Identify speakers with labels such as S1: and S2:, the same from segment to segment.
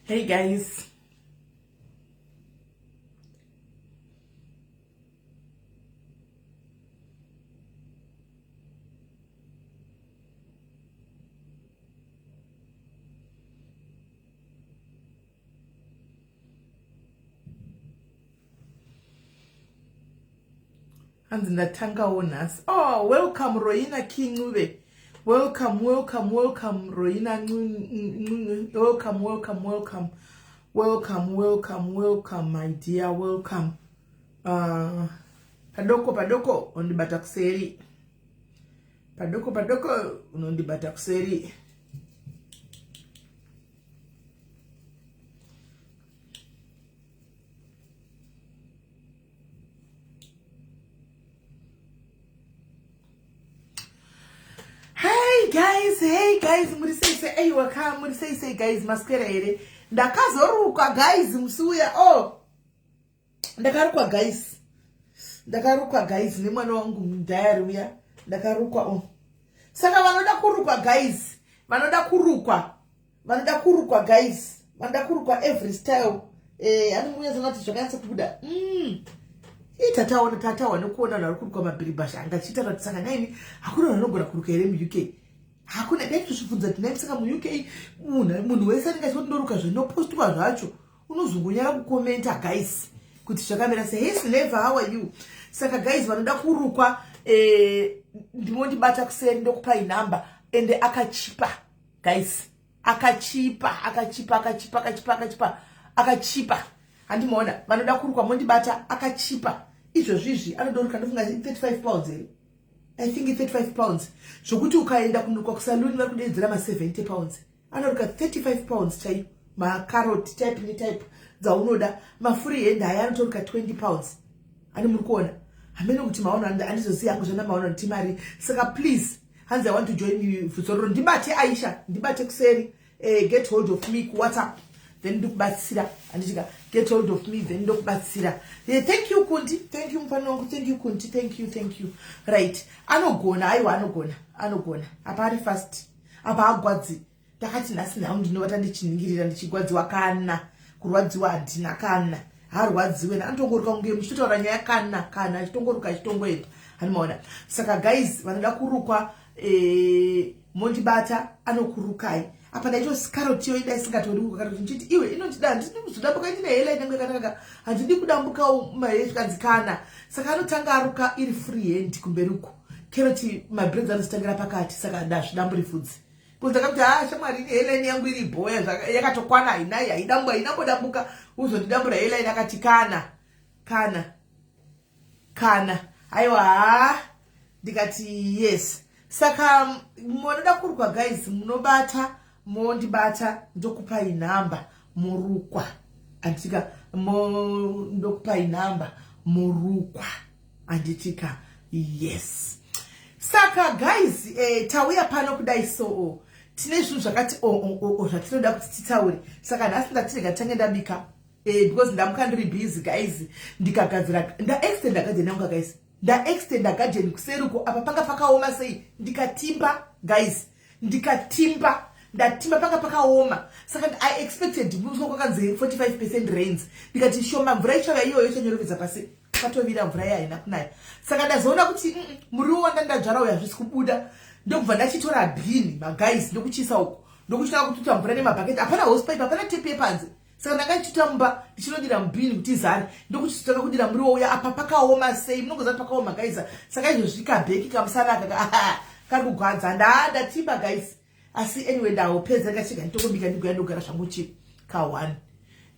S1: Hey guys. Hanzi ndatangawo nhasi. Oh, welcome Roina King Ncube. Welcome, welcome, welcome Roina Ncube. Welcome, welcome, welcome. Welcome, welcome, welcome my dear, welcome. Padoko padoko undibata kuseri. Padoko padoko unondibata kuseri. Hey guys, hey guys, muri sei sei? Aiwa ka, muri sei sei guys, maswera here? Ndakazorukwa guys musi uya. Oh. Ndakarukwa guys. Ndakarukwa guys nemwana wangu mudhayari uya. Ndakarukwa oh. Saka vanoda kurukwa guys, vanoda kurukwa. Vanoda kurukwa guys, vanoda kurukwa every style. Anonyatsona kuti zvakanyatsa kubuda. Tataona tatawa nekuona vanhu vari kurukwa mabhiribhasha anga achiita kuti saka naini hakuna vanhu vanogona kuruka here muUK? Hakuna. Dai tozvibvunza kuti naini saka muUK munhu wese anenge achiti ndoruka zvinopostwa zvacho unozongonyara kukomenta guys kuti zvakamira sei. Hey Sleva, how are you? Saka guys vanoda kurukwa ndimondibata kuseri ndokupai number ende akachipa guys, akachipa akachipa akachipa akachipa akachipa akachipa. Handimaona vanoda kurukwa mondibata akachipa izvozvi izvi anodoruka ndofunga 35 pounds here. I think 35 pounds zvokuti ukaenda kunurukwa kusaluni vari kudeedzera ma 70 pounds. Anoruka 35 pounds chaiyo, makaroti type netype dzaunoda, mafuri hand aya anotoruka 20 pounds. Ani muri kuona hamene kuti maona andizoziva hangu zvana maona kuti mari. Saka please hanzi I want to join you Vudzororo, ndibate Aisha, ndibate kuseri. Get hold of me ku WhatsApp then ndikubatsira. Handichika get hold of me then ndokubatsira. Thank you Kundi, thank you mufana wangu, thank you Kundi, thank you, thank you. Right, anogona, aiwa anogona, anogona. Apa ari fast, apa agwadzi. Ndakati nhasi nhau ndinovata ndichiningirira ndichigwadziwa kana kurwadziwa handina kana harwadziwe anotongoruka kunge muchitotaura nyaya kana kana achitongoruka achitongoenda. Handimaona. Saka guys vanoda kurukwa mondibata anokurukai. Apa ndaito carrot iyo ida isingatori kuruka carrot ndichiti iwe inondida handidi kuzodambuka ndine hairline yangu yakanaka handidi kudambuka mahair zvikanzi kana. Saka anotanga aruka iri free hand kumberi uko. Carrot mabraids anozitangira pakati saka ndazvidamburi fudzi. Because ndakati shamwari ine hairline yangu iri boya yakatokwana hainai haidambwa hainambodambuka uzondidambura hairline akati kana kana kana aiwa ha ndikati yes. Saka munoda kurukwa guys munobata mondibata ndokupai namba morukwa. Anditika ndokupai namba morukwa. Anditika yes. Saka guys tauya pano kudai so tine zvinhu zvakati zvatinoda kuti titaure. Saka nhasi ndatirega tange ndabika because ndamuka ndiri busy guys, ndikagadzira nda extenda garden yangu guys, nda extenda garden kuseri uko apa panga pakaoma sei ndikatimba guys, ndikatimba ndatimba panga pakaoma. Saka I expected musi kwakanzi 45% rains ndikati shoma mvura ichauya iyoyo ichanyorovedza pasi patovira mvura iya haina kunaya. Saka ndazoona kuti muriwo wanda ndadzvara uyu hazvisi kubuda, ndokubva ndachitora bin maguys ndokuchiisa uko ndokuchitanga kututa mvura nemabhaketi. Hapana hosepipe, hapana tepi yepanze. Saka ndanga ndichituta mumba ndichinodira mubhini kuti izare ndokuchitanga kudira muriwo uya. Apa pakaoma sei munongoziva kuti pakaoma guys. Saka izvozvi kabheki kamusana aka kari kugwadza ndatimba guys. Asi anyway ndahopedza ndikachega nditongobika ndiguya ndogara zvangu chi ka 1.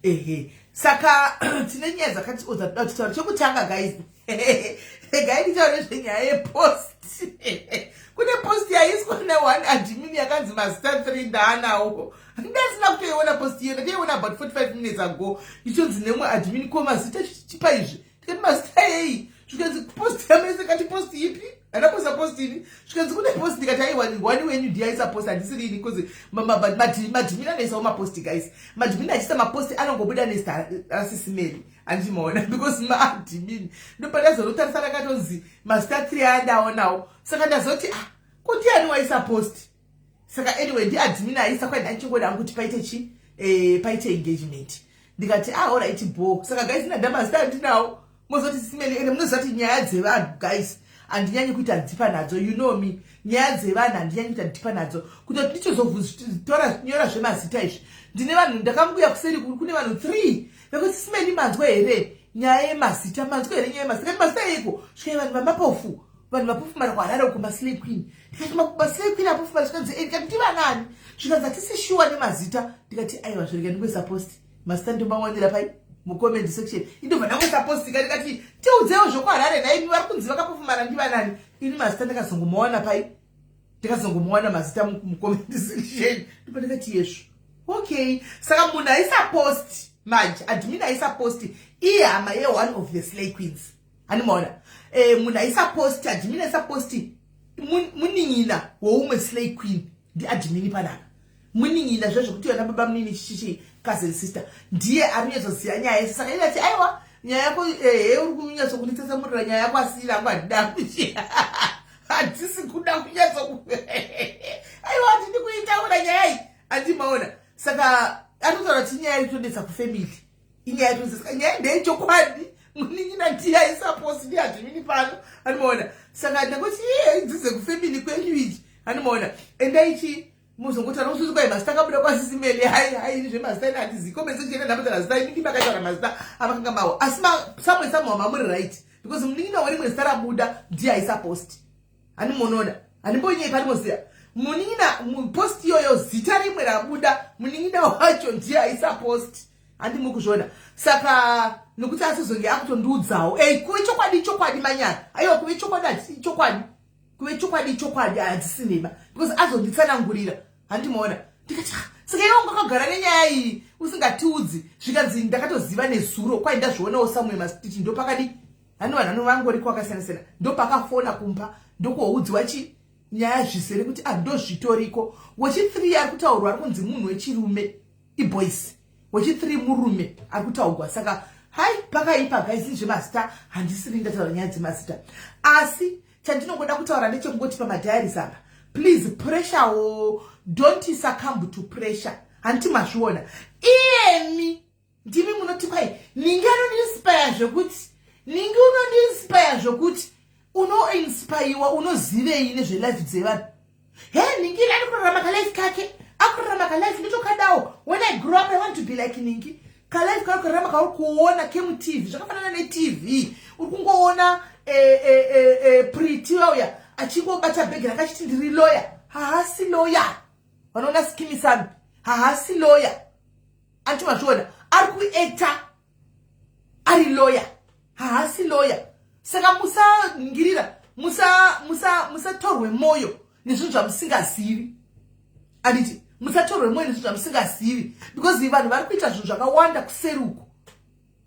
S1: Ehe. Saka tine nyaya dzakati dzatoda kutaura. Chekutanga guys regai nditaure zvenyaya yepost. Kune post yaiswa ne1 admin yakanzi mazita 3 ndaanawo. Ndasina kutoiona post iyo, ndakaiona about 45 minutes ago ichonzi nemwe admin ko mazita chipa izvi. Ndikati mazita ei? Zvikanzi post yamaisa kati post ipi? Andaposta post ini. Zvikanzi kune post ndikati aiwa wani wenyu ndiye aisa post handisiri ini because madmin anoisawo mapost guys. Madmin achiisa mapost anongobuda nezita rasisimeri. Handimaona because maadmin ndopandazonotarisa rakatonzi mazita 3 ayandaonawo. Saka ndazoti ko ndiani waisa post? Saka anyway ndiadmin aisa kwai ndandichingoda kuti paite chi Paite engagement. Ndikati, "Ah, alright, bo." Saka guys, nandamazita andinawo, mozoti simene ende munoziva kuti nyaya dzevanhu, guys, handinyanyi kuita deeper nadzo. You know me, nyaya dzevanhu handinyanyi kuita deeper nadzo. Kutoti ndichozobvunzitora nyora zvemazita izvi, ndine vanhu ndakanguya kuseri kune vanhu three vekuti, "Simeni, manzwa here nyaya yemazita? Manzwa here nyaya yemazita?" Kati, "Mazita eiko?" Svikai vanhu vamapofu, vanhu vapofumara kuHarare uko, maslay queen. Ndikati, "Maslay queen apofumara?" Zvikanzi, "Ndikati, "Ndivanani?" Zvikanzi, "Hatisi sure nemazita." Ndikati, "Aiwa, zverega ndingoisa post, mazita ndomawanira pai mucomment section." Indobva ndangoisa post ka, ndikati, "Tiudzewo zvokuHarare naimi, vari kunzi vakapofumara ndivanani?" Ini mazita ndakazongomawana pai? Ndikazongomuwana mazita mucomment section. Ndobva ndikati, "Yesvo, okay." Saka munhu aisa post manje, admin aisa post, iye hama yeone of the slay queens, handimaona? Munhu aisa post, admin aisa post, munin'ina woumwe slay queen ndiadmin panapa. Munin'ina zvo zvokuti yona baba munini, chichichi, cousin sister, ndiye ari kunyatsoziva nyaya yese. Saka inati, "Aiwa, nyaya yako ehe, uri kunyatsokunditsetsemurira nyaya yako, asi rangu handida kuti, handisi kuda kunyatso, aiwa, handidi kuitaura nyaya iyi." Handimaona? Saka anotaura kuti inyaya iritonetsa kufamily, inyaya iritonetsa. Saka nyaya ndeyechokwadi, munin'ina ndiye aisa post, ndiadmin pano, handimaona? Saka ndangoti, iye, idzize kufamily kwenyu ichi, handimaona? Endaichi muzongotaura mususu kwai mazita akabuda kwasisimeli. Hai hai, ini zvemazita ini handizivi. Comment section ndambotaura zita, ini ndimakaitaura mazita avakanga mawo, asi samwe samwe mamuri right, because munin'ina werimwe zita rabuda ndiye aisa post, handimunoona? Handimbonyei pandimoziva munin'ina post iyoyo, zita rimwe rabuda, munin'ina wacho ndiye aisa post, handimuri kuzviona? Saka nokuti asizonge akutondiudzawo, ei, kuve chokwadi, chokwadi manyara. Aiwa, kuve chokwadi, hatisi chokwadi, kuve chokwadi, chokwadi, hadzisi nhema, because azonditsanangurira, handimaona? Ndikati, "Ah, saka iwe wanga wakagara nenyaya iyi usingatiudzi?" Zvikanzi, "Ndakatoziva nezuro, kwai ndazvionawo samwe mastiti." Ndopakadi hani vanhu ano vangoriko vakasiyana siyana, ndopakafona kumba, ndokuoudziwa chi nyaya zvisere kuti, ah, ndozvitoriko. Wechi3 ari kutaurwa ari kunzi munhu wechirume, iboys. Wechi3 murume ari kutaurwa. Saka hai, pakaipa guys, zvemazita handisiri ndataura nyaya dzemazita, asi chandinongoda kutaura ndechekungoti pamadiaries apa, please, pressure wo, don't succumb to pressure. Handiti mazviona? Iyemi ndimi munoti kwai ningi anondiinspire zvekuti, ningi unondiinspire zvokuti, unoinspirewa, unozivei nezvelife dzevanhu? He, ningi ari kurarama kalife kake, akurarama kalife ndotokadawo. When I grow up, I want to be like ningi. Kalife kari kurarama kauri kuona kemuTV, zvakafanana neTV, uri kungoona Pretty wauya achingobata bhegi rakachiti, "Ndiri lawyer." Haasi lawyer. Vanoona Skeem Saam, haasi lawyer, anti mazviona? Ari kuacta ari lawyer, haasi lawyer. Saka musaningirira, musatorwe mwoyo nezvinhu zvamusingazivi, anditi? Musatorwe mwoyo nezvinhu zvamusingazivi, because vanhu vari kuita zvinhu zvakawanda kuseri uku,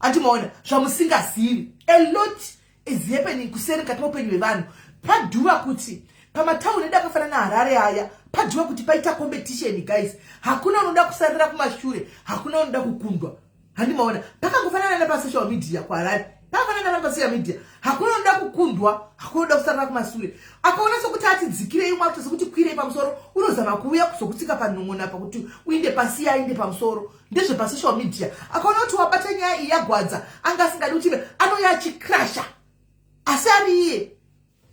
S1: andimaona? Zvamusingazivi, a lot is happening kuseri mukati meupenyu hwevanhu. Padhuva kuti pamatauni edu akafanana naHarare aya, padhuva kuti paita competition, guys. Hakuna unoda kusarira kumashure, hakuna unoda kukundwa, handimaona? Pakangofanana nepasocial media kuHarare, pakafanana nepasocial media, hakuna unoda kukundwa, hakuna unoda kusarira kumashure. Akaona sokuti atidzikirei umwe, akuti sokuti kwirei pamusoro, unozama kuuya kuzokutsika panhon'ona pakuti uinde pasi, ainde pamusoro. Ndezvepasocial media. Akaona kuti wabata nyaya iyi yagwadza, anga asingadi kuti, anouya achikrasha, asi ari iye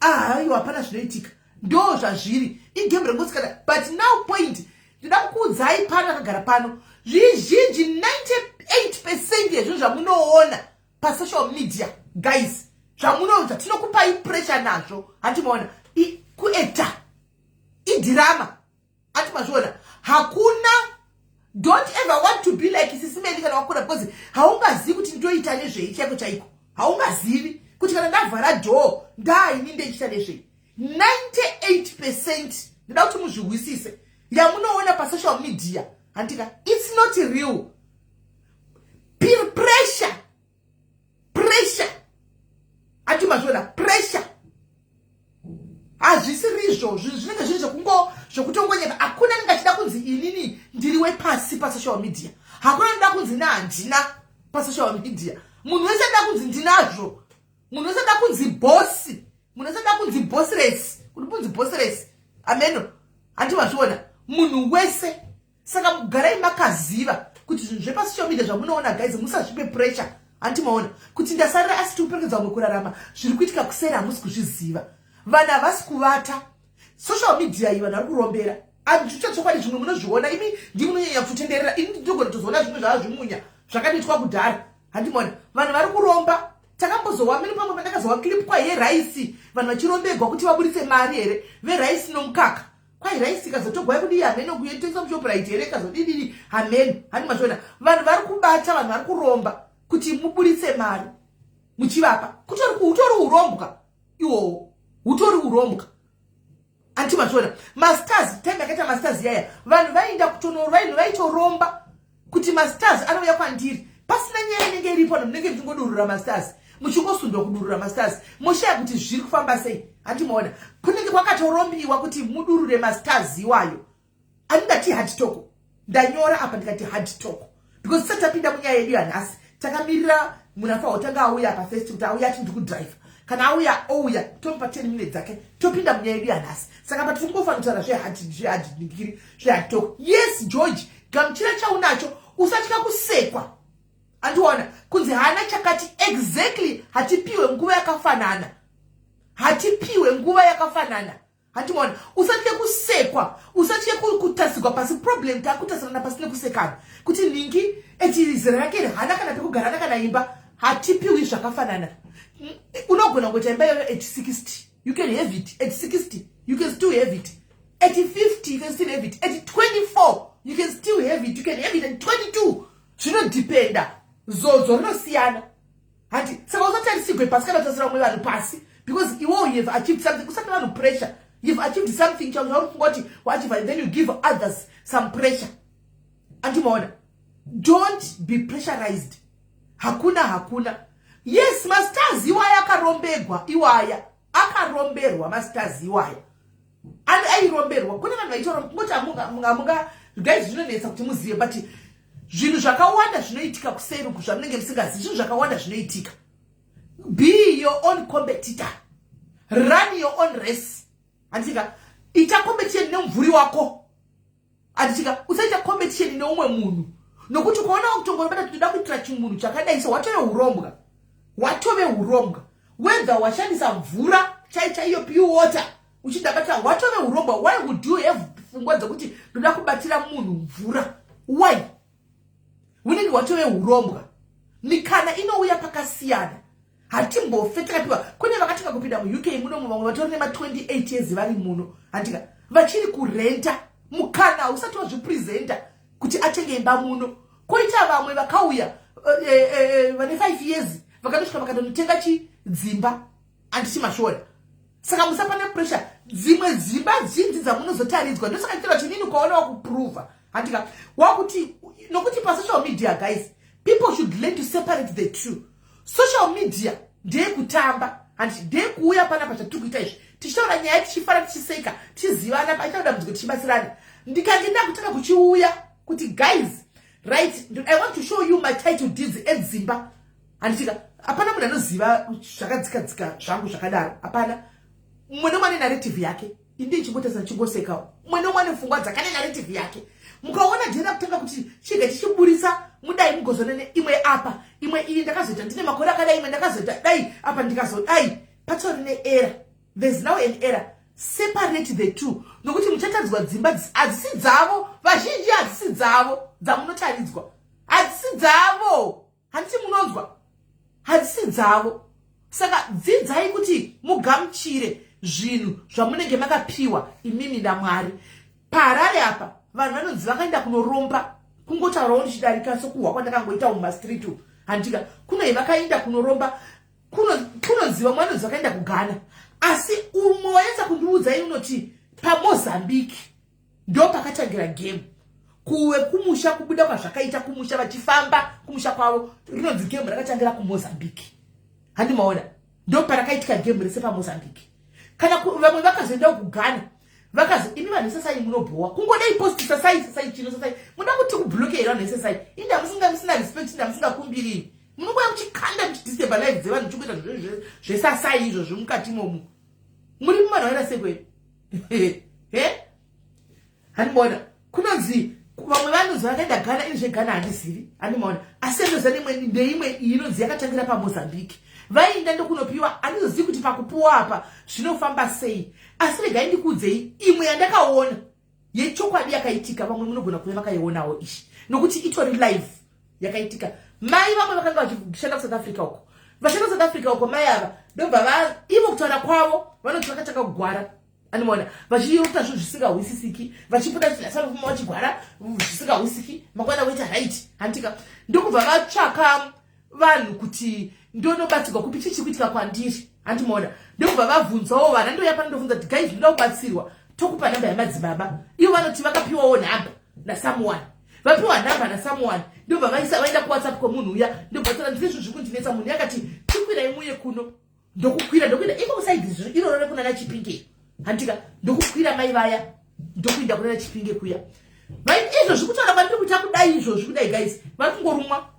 S1: ahaiwa, hapana zvinoitika. Ndo zvazviri, igame rengotsikana. But now point ndinoda kukuudzai pano, akagara pano, zvizhinji, 98% yezvinhu zvamunoona pasocial media, guys, zvamuno zvatinokupai pressure nazvo, handimaona? Kuacta, idhirama, ati mazviona? Hakuna, don't ever want to be like Sisimeli kana wakura, because haungazivi kuti ndoita nezvei chaiko chaiko. Haungazivi kuti kana ndavhara door, ndaini ndechiita nezvei. 98%, ndoda kuti muzvihwisise, yamunoona pasocial media, handika, it's not real. Pressure, pressure, hati mazviona? Pressure, hazvisirizvo. Zvinhu zvinenge zviri zvekungo zvekutongonyepa. Hakuna anenge achida kunzi inini ndiri wepasi pasocial media. Hakuna anoda kunzi nahandina pasocial media. Munhu wese anoda kunzi ndinazvo. Munhu wese anoda kunzi boss. Munhu wese anoda kunzi bossless, kuti kunzi bossless ameno, handi mazviona? Munhu wese. Saka mugarai makaziva. Kuti zvinhu zvepasocial media zvamunoona, guys, musazvipe pressure. Handimaona kuti ndasarira, asi tikuperekedza vamwe kurarama. Zviri kuitika kuseri hamusi kuzviziva. Vanhu havasi kuvata. Social media iyi, vanhu vari kurombera. Chokwadi, zvimwe munozviona imi, ndimunonyanya kutotenderera. Ini ndinogona kutozoona zvimwe zvava zvimunya zvakatoitwa kudhara. Handimaona vanhu vari kuromba. Takambozowa mene pamwe pandakazowa clip kwayeraisi, vanhu vachirombegwa kuti vaburitse mari here, veraisi nomukaka. Kwai raisi ikazotogwa yekudii, hameno, kuyentengeswa muShoprite here, ikazodididi, hameno. Handi mazviona, vanhu vari kubata, vanhu vari kuromba kuti muburitse mari muchivapa. Kutori urombwa iwowo, hutori urombwa. Anti mazviona mastars, time yakaita mastars yaya, vanhu vainda kutonorwa, vanhu vaitoromba kuti mastars anouya kwandiri pasina nyaya inenge iripo. Munenge muchingodurura mastars, muchingosundwa kudurura mastars, moshaya kuti zviri kufamba sei. Handimaona kunenge kwakatorombiwa kuti mudurure mastars iwayo. Andingati hard talk, ndanyora apa ndikati hard talk because tisati tapinda munyaya yedu yanhasi, takamirira munhu afanira kutanga auya apa first, kuti auya ati ndikudrive. Kana auya, ouya, tomupa 10 minutes dzake, topinda munyaya yedu yanhasi. Saka pa tiri kungofanira kutaura zvehard, zvehard talk. Yes, George, gamuchira chaunacho, usatya kusekwa. Andiona kunzi haana chakati. Exactly, hatipiwe nguva yakafanana, hatipiwe nguva yakafanana. Handimaona, usatye kusekwa, usatye kutasigwa pasi. Problem, takutasirana pasi nekusekana kuti nhingi eti zera rake haana kana pekugara, hana kana imba. Hatipiwi zvakafanana. Unogona kuita imba iyoyo at 60, you can have it at 60, you can still have it at 50, you can still have it at 24, you can still have it, you can have it at 22. Zvinodhipenda, zodzo rinosiyana. Handi saka usatarisigwe pasi kana kutasira vamwe vanhu pasi because iwo you have achieved something. Usati vanhu pressure. You've achieved something chauri kufunga kuti waachieve, and then you give others some pressure. Andimaona, don't be pressurized. Hakuna, hakuna. Yes, mastars iwaya akarombegwa, iwaya akaromberwa. Mastars iwaya airomberwa. Kune vanhu vaitoromba. Kungoti amunga, guys, zvinonetsa kuti muzive, but zvinhu zvakawanda zvinoitika kuseri uku zvamunenge musingazivi. Zvinhu zvakawanda zvinoitika. Be your own competitor, run your own race. Handitika ita competition nemumvuri wako. Handitika usaita competition neumwe munhu, nokuti ukaona wakutongorobata toda kuitira chimunhu chakadai so, watove urombwa, watove urombwa. Whether washandisa mvura chai chaiyo, pure water, uchindabatira, watove urombwa. Why would you have pfungwa dzekuti ndoda kubatira munhu mvura? Why? Unenge watove urombwa. Mikana inouya pakasiyana. Hatimbofe takapiwa. Kune vakatanga kupinda muUK muno, vamwe vatori nema28 years vari muno, handika vachiri kurenta. Mukana hausati wazvipresenta kuti atenge imba muno. Koita vamwe vakauya vane 5 years, vakatosvika vakatonotenga chidzimba. Handiti mashora? Saka musapane pressure. Dzimwe dzimba zhinji dzamunozotaridzwa, ndosaka ndichitaura kuti inini ukaona wakuprova, handika wakuti, nokuti pasocial media, guys, people should learn to separate the two. Social media ndeyekutamba, handi ndeyekuuya panapa chatiri kuita izvi, tichitaura nyaya, tichifara, tichiseka, tichizivana, paita dambudziko tichibatsirana. Ndikange ndakutanga kuchiuya kuti, "Guys, right, I want to show you my title deeds edzimba," handitika hapana munhu anoziva zvakadzikadzika zvangu zvakadaro. Hapana. Mumwe nemwe ane narrative yake. Indi ndichingotesa, ndichingosekawo. Mumwe nemwe ane pfungwa dzake, ane narrative yake. Mukaona jena kutanga kuti chiga chichiburisa mudai, mugozona neimwe apa, imwe iyi ndakazoita ndine makore akadai, imwe ndakazoita dai apa, ndikazodai, patori neerror. There's now an error. Separate the two, nokuti muchataridzwa dzimba hadzisi dzavo. Vazhinji hadzisi dzavo dzamunotaridzwa, hadzisi dzavo. Handiti munonzwa? Hadzisi dzavo. Saka dzidzai kuti mugamuchire zvinhu zvamunenge makapiwa imimi naMwari. PaHarare apa vanhu vanonzi vakaenda kunoromba. Kungotaurawo ndichidarika sokuhwa kwandakangoita mumastreet, handika kunoi vakaenda kunoromba. Kunonzi vamwe vanonzi vakaenda kuGhana, asi umwe wanyatsa kundiudzai unoti paMozambique ndo pakatangira game. Kuwe kumusha, kubuda kwazvakaita kumusha, vachifamba kumusha kwavo, rinonzi game rakatangira kuMozambique. Handimaona, ndo parakaitika game rese paMozambique. Kana vamwe vakazoendawo kuGhana, vakazo imi vanhu sasai munobhowa kungodai post sasai, sasai chino, sasai. Muda kuti kubloke here vanhu sasai? Inda musinga musina respect, inda musingakumbiriri, munongoya muchikanda, muchidisturba life dzevanhu, muchingoita zvesasai izvozvo mukati imomo. Muri muvanhu vaita sekwedu he. Handimaona kunonzi Vamwe vanonzi vakaenda Ghana, ini zveGhana handizivi, handimaona. Asi andoziva nemwe ndeimwe iyi inonzi yakatangira paMozambique. Vainda ndokunopiwa, handizozivi kuti pakupuwa apa zvinofamba sei. Asi regai ndikuudzei imwe yandakaona yechokwadi yakaitika. Vamwe munogona kuve vakaionawo ishi, nokuti itori live yakaitika. Mai vamwe vakanga vachishanda kuSouth Africa uko, vashanda kuSouth Africa uko. Mai ava ndobva ivo kutaura kwavo vanoti vakatanga kugwara, anomaona, vachiita zvinhu zvisingahwisisiki, vachibuda zvinasarufuma, vachigwara zvisingahwisiki, mangwana voita right, handitika. Ndokubva vatsvaka vanhu kuti ndonobatsirwa kupi, chii chiri kuitika kwandiri, handimaona. Ndokubva vabvunzawo vanhu, andoya pano ndobvunza kuti, "Guys, ndoda kubatsirwa." Tokupa nhamba yamadzibaba. Ivo vanoti vakapiwawo nhamba nasomeone, vapiwa nhamba nasomeone, ndobva vaisa, vaenda kuWhatsApp kwemunhu uya, ndobva taura, "Ndine zvinhu zviri kundinetsa." Munhu yakati, "Chikwirai muye kuno." Ndokukwira, ndokuenda iko kuside iroro rekunana Chipinge, handika. Ndokukwira mai vaya, ndokuenda kunana Chipinge kuya. Izvozvi kutaura kwandiri kuita kudai, izvozvi kudai, guys, vari kungorumwa,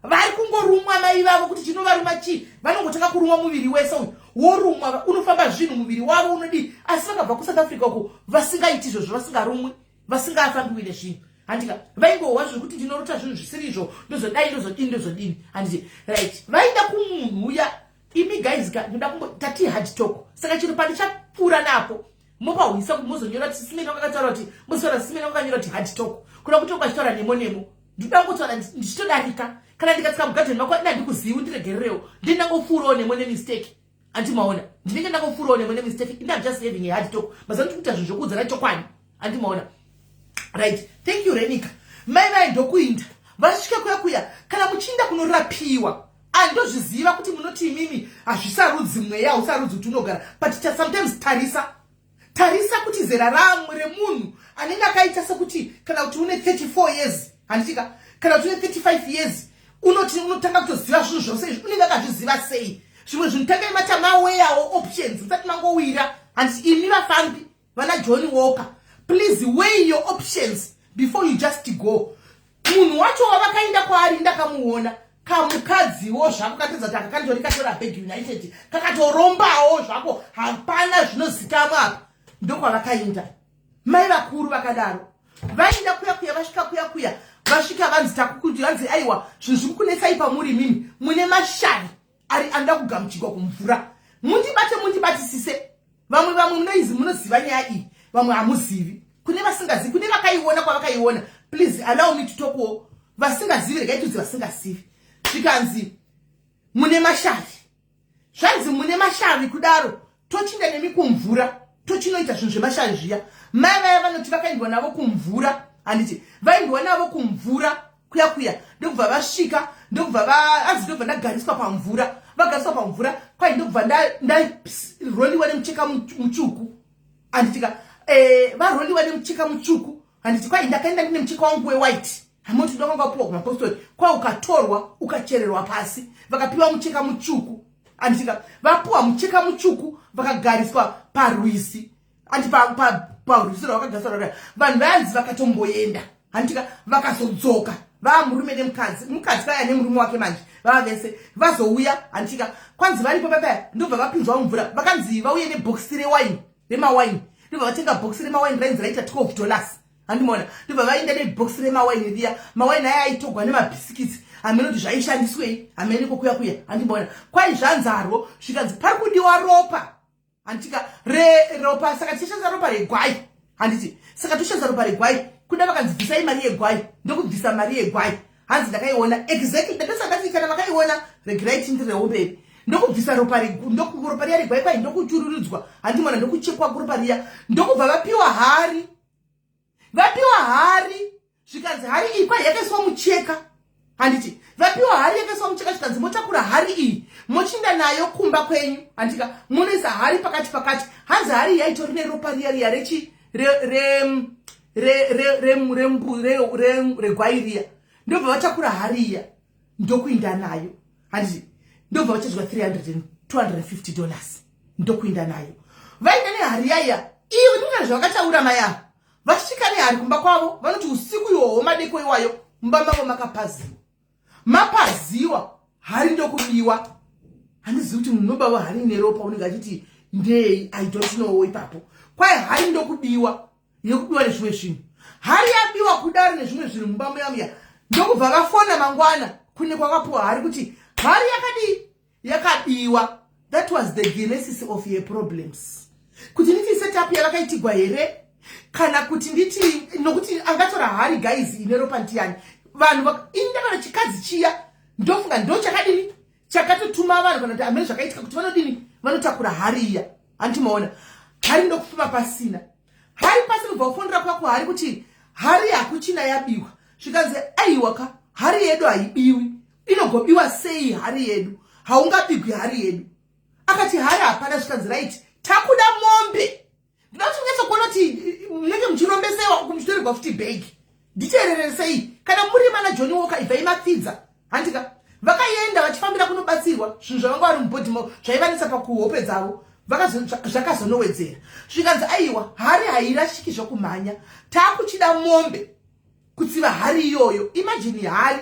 S1: vari kungorumwa mai vavo. Kuti chinovaruma chii? Vanongotanga kurumwa muviri wese uyu, worumwa, unofamba zvinhu muviri wavo, unodii. Asi vakabva kuSouth Africa uko vasingaiti izvozvo, vasingarumwi, vasingafambiwi nezvinhu, handika. Vaingohwa zvekuti ndinorota zvinhu zvisiri izvo, ndozodai, ndozodini, ndozodini, handiti. Right, vaida kumunhu uya. Imi guys ka, ndoda kumbo tati hard talk, saka chiro pandichapfuura napo mopahwisa kuti muzonyora kuti Simeni wakakataura kuti muzotaura Simeni wakanyora kuti hard talk, kuda kuti ukachitaura nemo nemo. Ndinoda kungotaura ndichitodarika. Kana ndikatsika mugadheni mako, ina ndikuzivi, ndiregererewo, ndinangopfuurawo nemo nemistake, andimaona. Ndinenge ndangopfuurawo nemo nemistake. Ina just having a hard talk. Mazuva ndikuita zvinhu zvokuudzana chokwadi, andimaona. Right, thank you, Renika. Mai vai ndokuinda, vasvika kuya kuya. Kana muchiinda kunorapiwa, andozviziva kuti munoti imimi hazvisarudzi, mweya hausarudzi kuti unogara, but sometimes tarisa, tarisa kuti zera ramwe remunhu anenge akaita sekuti kana kuti une 34 years, handitika, kana kuti une 35 years, unoti unotanga kutoziva zvinhu zvose izvi, unenge akazviziva sei zvimwe zvinhu? Tangai matamaweyawo options musati mangowira, handiti. Imi vafambi vana Johnny Walker, please weigh your options before you just go. Munhu wacho wavakaenda kwaari, ndakamuona kamukadziwo zvako, katedza kuti akakandori katora Bag United, kakatorombawo zvako, hapana zvinozikamwa apa. Ndokwavakaenda mai vakuru vakadaro. Vaenda kuya kuya, vasvika kuya kuya, vasvika vanzi takukuti, vanzi, "Aiwa, zvinhu zviri kunetsai pamuri mimi, mune mashavi ari anoda kugamuchirwa kumvura. Mundibate, mundibatisise." Vamwe, vamwe munoizi, munoziva nyaya iyi, vamwe hamuzivi. Kune vasingazivi, kune vakaiona kwavakaiona, please allow me to talkwo. Vasingazivi, regai tudzi vasingazivi. Zvikanzi mune mashavi, zvanzi mune mashavi kudaro, tochinda nemi kumvura, tochinoita zvinhu zvemashavi zviya. Mai vaya vanoti vakaendwa navo kumvura, handiti. Vaendwa navo kumvura kuya kuya, ndokubva vasvika, ndokubva anzi, "Ndobva ndagariswa pamvura." Vagariswa pamvura, kwai ndokubva ndaroliwa nemucheka mutsvuku, handitika. Varoliwa nemucheka mutsvuku, handiti. Kwai ndakaenda ndine mucheka wangu wewhite, hamoti ndakanga wapiwa kumapostori. Kwai ukatorwa, ukachererwa pasi, vakapiwa mucheka mutsvuku, handitika. Vapiwa mucheka mutsvuku, vakagariswa parwizi, andi parwizi rwavakagariswa. Vanhu vayanzi vakatomboenda, handitika, vakazodzoka vava murume nemukadzi, mukadzi vaya nemurume wake manje vava vese vazouya, handitika. Kwanzi varipo papaya, ndobva vapinzwa mumvura. Vakanzi vauye nebhokisi rewaini, remawaini. Ndobva vatenga bhokisi remawaini, rainzi raita $12, handimaona. Ndobva vaenda nebhokisi remawaini riya. Mawaini aya aitogwa nemabhisikitsi, hamene kuti zvaishandiswei, hamene kokuya kuya, handimaona. Kwai zvanzarwo, zvikanzi pari kudiwa ropa, handitika, reropa. Saka tichishandisa ropa regwai, handiti. Saka toshandisa ropa regwai kuda. Vakanzi bvisai mari yegwai, ndokubvisa mari yegwai. Hanzi ndakaiona exactly, ndakasakati kana vakaiona, regerai tindirewo mberi. Ndokubvisa ropa, ropa riya regwai, kwai ndokuchururudzwa, handimona, ndokuchekwa ropa riya. Ndokubva vapiwa hari, vapiwa hari, zvikanzi hari iyi kwai yakaiswa mucheka, handiti. Vapiwa hari yakaiswa mucheka, zvikanzi motakura hari iyi, mochinda nayo kumba kwenyu, handika. Munoisa hari pakati pakati. Hanzi hari iyi yaitori neropa riya riya rechi regwai riya. Ndobva vatakura hari iya, ndokuinda nayo, handiti. Ndobva vachadya 300 $250, ndokuinda nayo. Vaenda nehari yaiya iyo, ndikana zvavakataura mai ava. Vasvika nehari kumba kwavo, vanoti usiku iwowo, madeko iwayo, mumba mavo makapaziwa, mapaziwa, hari ndokubiwa. Handizivi kuti munhu unobava hari neropa unenge achiti ndei, I don't know ipapo. Kwai hari ndokubiwa, yekubiwa nezvimwe zvinhu. Hari yabiwa kudaro nezvimwe zvinhu mumba muya muya, ndokubva vafona mangwana kune kwakapuwa hari kuti hari yakadii, yakabiwa. That was the genesis of your problems. Kuti nditi setup yavakaitigwa here, kana kuti nditi nokuti angatora hari, guys, ine ropa ndiyani? Vanhu ini ndakana chikadzi chiya, ndofunga ndo chakadini, chakatotuma vanhu, kana kuti amene zvakaitika kuti vanodini, vanotakura hari iya. Handimaona hari, ndokufuma pasina hari pasi, kubva kufonera kwako hari kuti hari hakuchina, yabiwa. Zvikanzi, aiwa ka, hari yedu haibiwi, inogobiwa sei hari yedu? Haungabigwi hari yedu. Akati hari hapana. Zvikanzi, right, takuda mombe. Ndinoda kuti munyatsokuona kuti munenge muchirombesewa uku muchitorerwa futi bhegi. Nditeereresei, kana muri mana Johnny Walker, ibvai mapfidza, handika? Vakaenda vachifambira kunobatsirwa zvinhu zvavanga vari mubhodhi mavo zvaivanetsa pakuhope dzavo, zvakazonowedzera. Zvikanzi, aiwa, hari hairashiki zvokumhanya, taakuchida mombe kutsiva hari iyoyo. Imagine, hari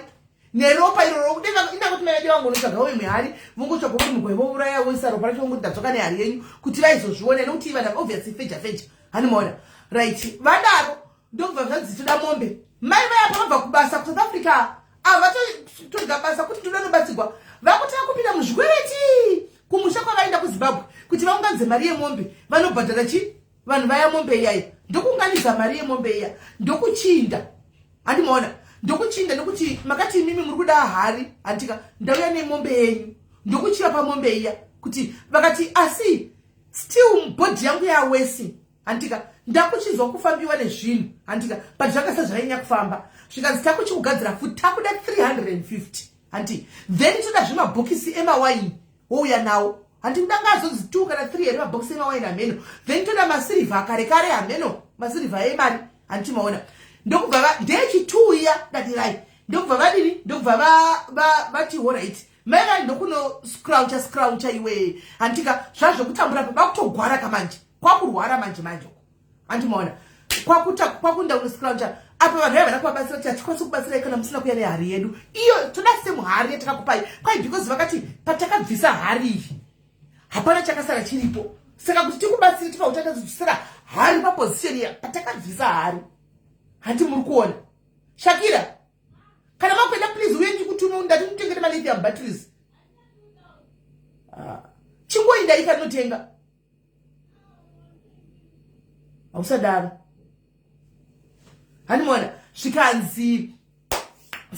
S1: neropa iroro. Inda kuti mai vedu vangonotsvagawo imwe hari, vongotsvaga kuti mugwai, vouraya, voisa ropa racho, vongoti ndadzoka nehari yenyu, kuti vaizozviona, nekuti ivana obviously feja feja, hanimaona? Right, vadaro ndokubva zvanzi toda mombe. Mai vaya pavabva kubasa kuSouth Africa, ava vatotorga basa kuti toda nobatsirwa, vakutanga kupinda muzvikwereti kumusha kwavaenda kuZimbabwe kuti vaunganidze mari yemombe, vanobhadhara chi vanhu vaya mombe iyaya. Ndokuunganidza mari yemombe iya, ndokuchinda, handimaona? Ndokuchinda nekuti makati imimi muri kuda hari, handika? Ndauya nemombe yenyu, ndokuchiva pamombe iya kuti vakati, asi still body yangu yawesi, handika? Ndakuchinzwa kufambiwa nezvinhu, handika? But zvakasa zvainya kufamba. Zvikanzi takuchikugadzira futi, takuda 350, handi? Then toda zvemabhokisi emawaini, wouya nawo, handi? Kudanga azonzi 2 kana 3 here mabhokisi emawaini, hameno. Then toda masirivha akare kare, hameno, masirivha emari, handiti maona? Ndokubva ndechi2 iya dadirai, ndokubva vadini, ndokubva vati alright. Mai vai ndokuno scraucha scraucha iwe, handika? Zvazvokutambura pa vakutogwara kamanje, kwakurwara manje manje, handimaona? Kwakunda kunoscraucha apa, vanhu vaiva kuvabatsira kuti hatikwanisi kubatsirai kana musina kuya nehari yedu iyo, toda semuhari yatakakupai kwai, because vakati patakabvisa hari iyi hapana chakasara chiripo, saka kuti tikubatsire tifakutatadzisira hari paposition iya patakabvisa hari. Handi muri kuona? Shakira, kana makuenda, please uye ndikutume, ndati mutengere malithium batteries. Ah, chingoindai kanotenga, hausadaro, handimaona? Zvikanzi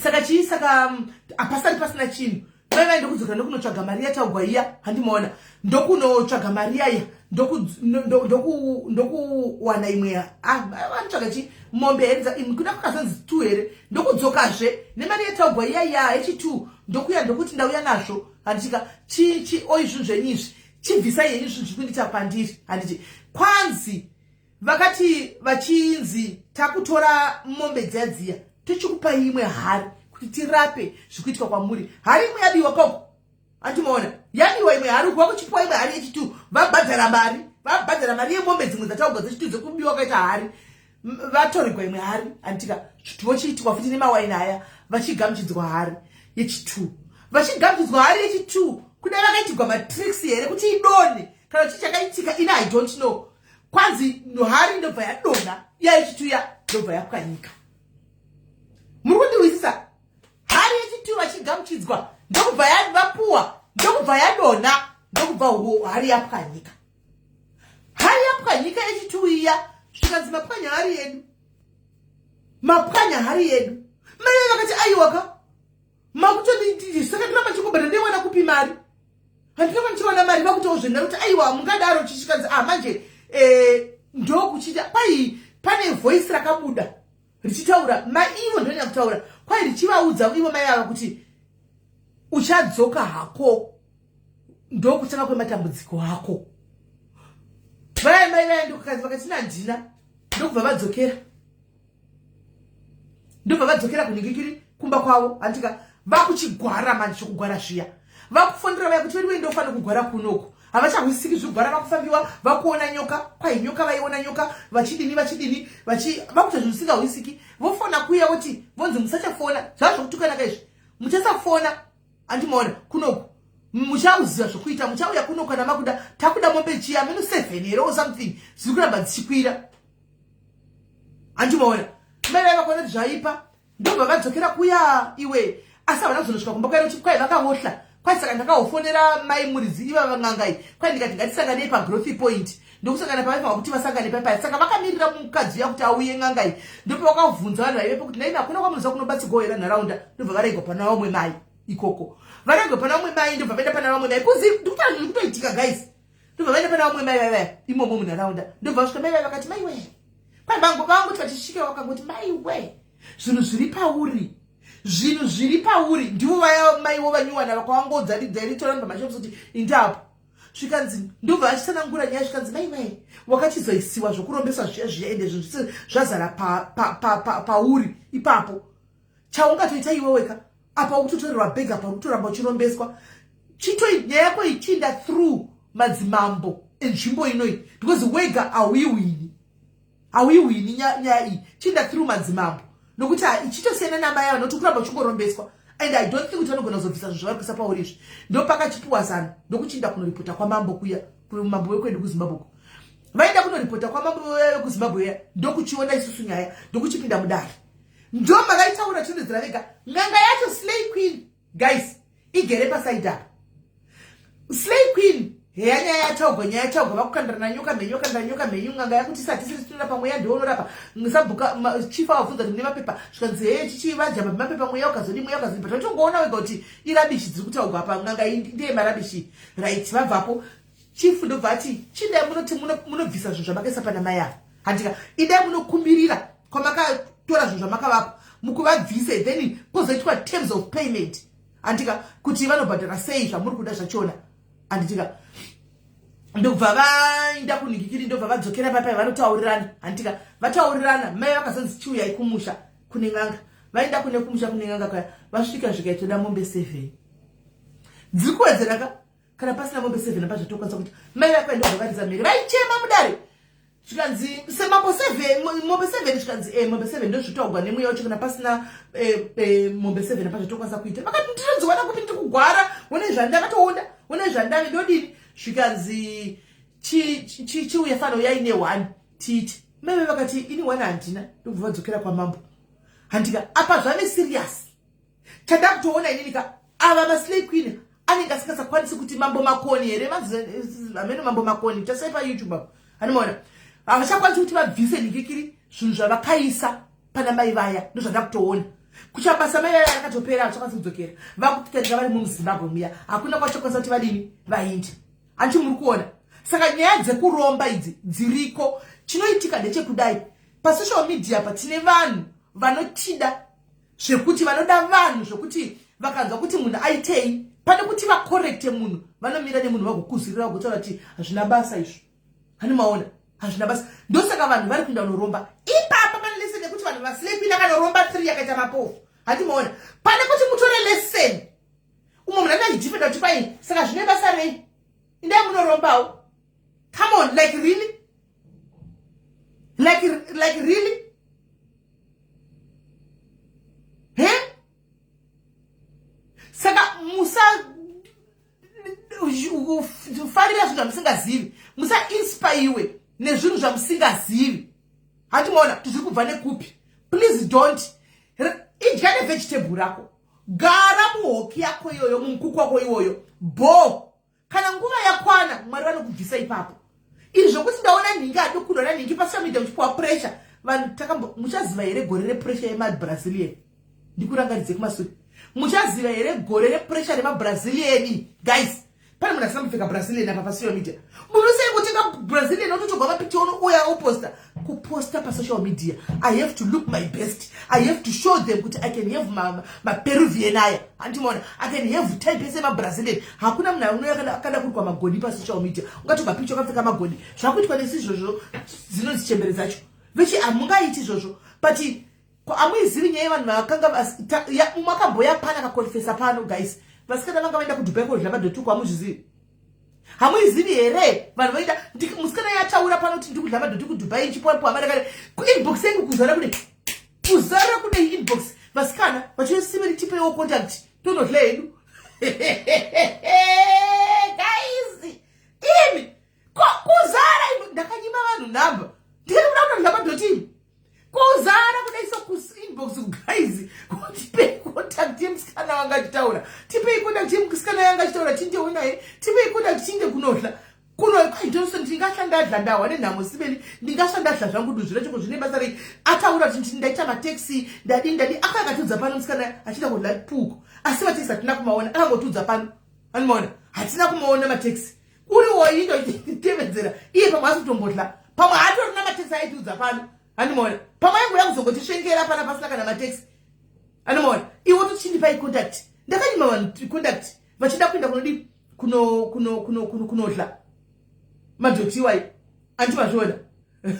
S1: saka chii? Saka hapasari pasina chinhu. Mai vai ndokudzokera ndokunotsvaga mari yataugwa iya, handimaona? Ndokunotsvaga mari yaya, ndokuwana imwe. Ah, vanotsvaga chi mombe here kuda kwakazonzi two here. Ndokudzokazve nemari yataugwa iya iya yechi2, ndokuya ndokuti ndauya nazvo, handitika? Chi oi zvinhu zvenyu izvi, chibvisai henyu zvinhu zviri kundiita kwandiri, handiti? Kwanzi vakati vachinzi takutora mombe dziya dziya, tochikupai imwe hari kuti tirape zvikuitwa kwamuri. Hari imwe yabiwa koko, handimaona? Yabiwa imwe hari uku, vakuchipiwa imwe hari yechi2. Vabhadhara mari, vabhadhara mari yemombe dzimwe dzataugwa dzechi2 dzekubiwa kwaita hari, vatorerwa imwe hari, handitika? Vochiitikwa futi nemawaini aya, vachigamuchidzwa hari yechi2, vachigamuchidzwa hari yechi2. Kudai vakaitigwa matricks here kuti idonhe, kana chii chakaitika, ini I don't know. Kwanzi hari ndobva yadonha iya yechi2 ya ndobva yapwanyika. Muri kundiwisisa? Hari yechi2 vachigamuchidzwa, ndokubva vapuwa, ndokubva yadonha, ndokubva hari yapwanyika. Hari yapwanyika yechi2 iya. Zvikanzi mapwanya hari yedu, mapwanya hari yedu. Mai vakati, aiwaka, makutondisaka ndoramba chingobhadha, ndeiwana kupi mari? Handinova ndichiwana mari. Vakutawo zvenda kuti aiwa, mungadaro chichikanzi, ah, manje ndokuchiita kwai pane voice rakabuda richitaura maivo, ndonyanya kutaura kwai richivaudza ivo mai ava kuti uchadzoka hako, ndokutanga kwematambudziko ako. Vaya mai vaya ndokukanzi vakati nandina, ndokubva vadzokera, ndobva vadzokera kunhingikiri kumba kwavo, handika? Vakuchigwara manje, chokugwara zviya, vakufonera vaya kuti veduwe ndofanira kugwara kunoku, havachahwisiki zvigwara, vakufambiwa, vakuona nyoka, kwai nyoka, vaiona nyoka, vachidini vachidini, vakuita zvinhu zvisingahwisiki. Vofona kuya, voti vonzi musachafona, zvava zvokutukana kaizvi, muchasafona, handimaona? Kunoku muchauziva zvokuita, muchauya kuno kana makuda, takuda mombe chiya meno 7 here or something, zviri kuramba dzichikwira. Handimaona mai vaya vakaona kuti zvaipa, ndobva vadzokera kuya iwe, asi havana kuzonosvika kumba kwairo kuti kwai vakavohla kwai. Saka ndakahofonera mai muridzi ivava n'anga iyi, kwai ndikati ngatisanganei pagrowth point, ndokusangana pavaifanwa kuti vasangane paipaya. Saka vakamirira mukadzi uya kuti auye n'anga iyi, ndopavakavhunza vanhu vaivepo kuti naimi hakuna kwamunoziva kunobatsirwawo here nharaunda. Ndobva varegwa pana vamwe mai ikoko, varegwa pana vamwe mai, ndobva vaenda pana vamwe mai kuzi ndikutaura zviri kutoitika guys. Ndobva vaenda pana vamwe mai vaivaya imomo munharaunda, ndobva vasvika mai vai vakati mai wee, kwai vangu vangoti vachisvika vakangoti mai wee, zvinhu zviri pauri, zvinhu zviri pauri. Ndivo vaya maiwo vanyuwana vakawangodza ritorani pamashops kuti indapo. Zvikanzi ndobva vachitsanangura nyaya, zvikanzi mai mai wakachizoisiwa zvokurombeswa zviya zviya, ende zvinhu zvise zvazara pauri ipapo. Chaungatoita iweweka apa ukutotorerwa bhegi apa uri kutoramba uchirombeswa, chitoi nyaya yako ichiinda through madzimambo enzvimbo inoi, because wega hauiwini, hauiwini nyaya iyi. Chiinda through madzimambo nokuti ichitosiyana namai ava, nokuti kuramba uchingorombeswa and I don't think kuti vanogona kuzobvisa zvinhu zvavari kuisa pauri izvi. Ndopakachipiwa zano, ndokuchiinda kunoripota kwamambo kuya, kumambo wekwedu kuZimbabwe uko. Vaenda kunoripota kwamambo wekuZimbabwe uya, ndokuchiona isusu nyaya, ndokuchipinda mudare, ndo mavaitaura chirondedzera vega. N'anga yacho slay queen guys igere pasaidi apa. Slay queen heya, nyaya yataugwa, nyaya yataugwa, vakukandirana nyoka mhenyu, vakandirana nyoka mhenyu. N'anga yakuti isati tinorapa mweya, ndiwo unorapa. Sabhuka chief avabvunza kuti mune mapepa, zvikanzi heye chichi vajamba mapepa, mweya ukazodi, mweya ukazodi, but vatongoona wega kuti irubbish dziri kutaugwa apa, n'anga iyi ndeye marubbish, right? Vabvapo, chief ndobva ati chindai munoti munobvisa zvinhu zvamakaisa pana mai ava, handika? Idai munokumbirira kwamakatora zvinhu zvamakavapa, mukuvabvise, then pozoitwa terms of payment, handika, kuti vanobhadhara sei zvamuri kuda zvachona, handitika? Ndobva vaenda kunhikikiri, ndobva vadzokera papai, vanotaurirana, handitika? Vataurirana, mai vakazonzi chiuyai kumusha kune n'anga. Vaenda kune kumusha kune n'anga kaya, vasvika zvikaitoda mombe 7 dziri kuwedzera ka. Kana pasina mombe 7 apa zvatokwanisa kuti mai vakaenda, ndobva varidza mhere, vaichema mudare, zvikanzi semambo 7, mombe 7, zvikanzi mombe 7 ndozvitaugwa nemweya wacho. Kana pasina mombe 7 apa zvatokwanisa kuita, vakati ndinodziwana kupi? Ndiri kugwara, one zvandakatoonda, one zvandave ndodini? Zvikanzi chiuya fano yaine 1 tiiti. Mai vakati ini 1 handina, ndobva vadzokera kwamambo, handika? Apa zvave serious. Chanda kutoona inini ka, ava maslay queen anenge asingasakwanisi kuti mambo Makoni here, amene mambo Makoni tasai paYouTube apo, anomaona havachakwanisi kuti vabvise nhikikiri zvinhu zvavakaisa pana mai vaya. Ndozvanda kutoona kuchabasa, mai vaya rakatopera, havachakwanisi kudzokera, vakutarika vari muZimbabwe muya, hakuna kwachakwanisa kuti vadini vainde, hanti muri kuona? Saka nyaya dzekuromba idzi dziriko. Chinoitika ndechekudai, pasocial media pa tine vanhu vanotida zvekuti vanoda vanhu zvokuti vakanzwa kuti munhu aitei, pane kuti vacorrecte munhu, vanomira nemunhu, vagokuzirira, vagotaura kuti hazvina basa izvo, hani maona, hazvina basa. Ndosaka vanhu vari kuenda kunoromba ipapa. Pane lesson yekuti vanhu vaslay queen akanoromba 3 yakaita mapofu, handi maona? Pane kuti mutore lesson, umwe munhu anenge achidefenda kuti kwai saka zvine basa rei, indai munorombawo. Come on, like really, like really, he? Saka musa farira zvinhu zvamusingazivi, musainspaiwe nezvinhu zvamusingazivi, handimaona kuti zviri kubva nekupi? Please don't. Idya nevegetable rako, gara muhoki yako iyoyo, mumukuku wako iwoyo bo. Kana nguva yakwana, Mwari vanokubvisa ipapo. Izvi zvokuti ndaona nhingi adokundwa nanhingi pasocial media, muchipiwa pressure vanhu takambo. Muchaziva here gore repressure yemaBrazilian? Ndikurangaridze kumasure, muchaziva here gore repressure remaBrazilian? Guys, pane munhu asina kupfeka Brazilian apa pasocial media? Munhu usei kutenga Brazilian, ototogwa mapicha, unouya oposta, kuposta pasocial media. I have to look my best, I have to show them kuti I can have maPeruvian aya, handimaona? I can have type yese yemaBrazilian. Hakuna munhu anouya akada kurukwa magodi pasocial media. Ungatogwa picha wakapfeka magodi, zvakuitwa nesu izvozvo, dzinonzi chembere dzacho vechi, hamungaiti izvozvo. But hamuizivi nyaya yevanhu vakanga mumwe akamboya pano akakonfesa pano guys, vasikana vanga vaenda kuDubai kodya madhotuko. Hamuzvizivi? Hamuizivi here? Vanhu vaenda, musikana yataura pano kuti ndikudya madhoti kuDubai, ichipoapoa marekare kuinbox yangu, kuzara kune, kuzara kune inbox, vasikana vachisimiri, tipewo contact tonodya hedu. Guys, imi kuzara, ndakanyima vanhu nhamba, ndikati muda kunodya madhoti imi ko? naye, tipei contact tiinde kunodla kuno. Kwaitoso ndingasva ndadla, ndahwa nenhamo sibeli, ndingasva ndadla zvangu duzvi racho. Kuzvine basa rei? Ataura kuti ndaita mataxi, ndadi ndadi, aka akatiudza pano musikana achiita kudla puku, asi mataxi hatina kumaona. Akangotiudza pano, anomaona, hatina kumaona mataxi. Uri woindotevedzera iye, pamwe asi kutombodla, pamwe hatorina mataxi aitiudza pano, handimaona. Pamwe aingoda kuzongotisvengera pana pasina kana mataxi, anomaona. Iwe tochindipai contact, ndakanyima vanhu contact vachida kuenda kunodi kunodla madhoti iwayo, anti mazviona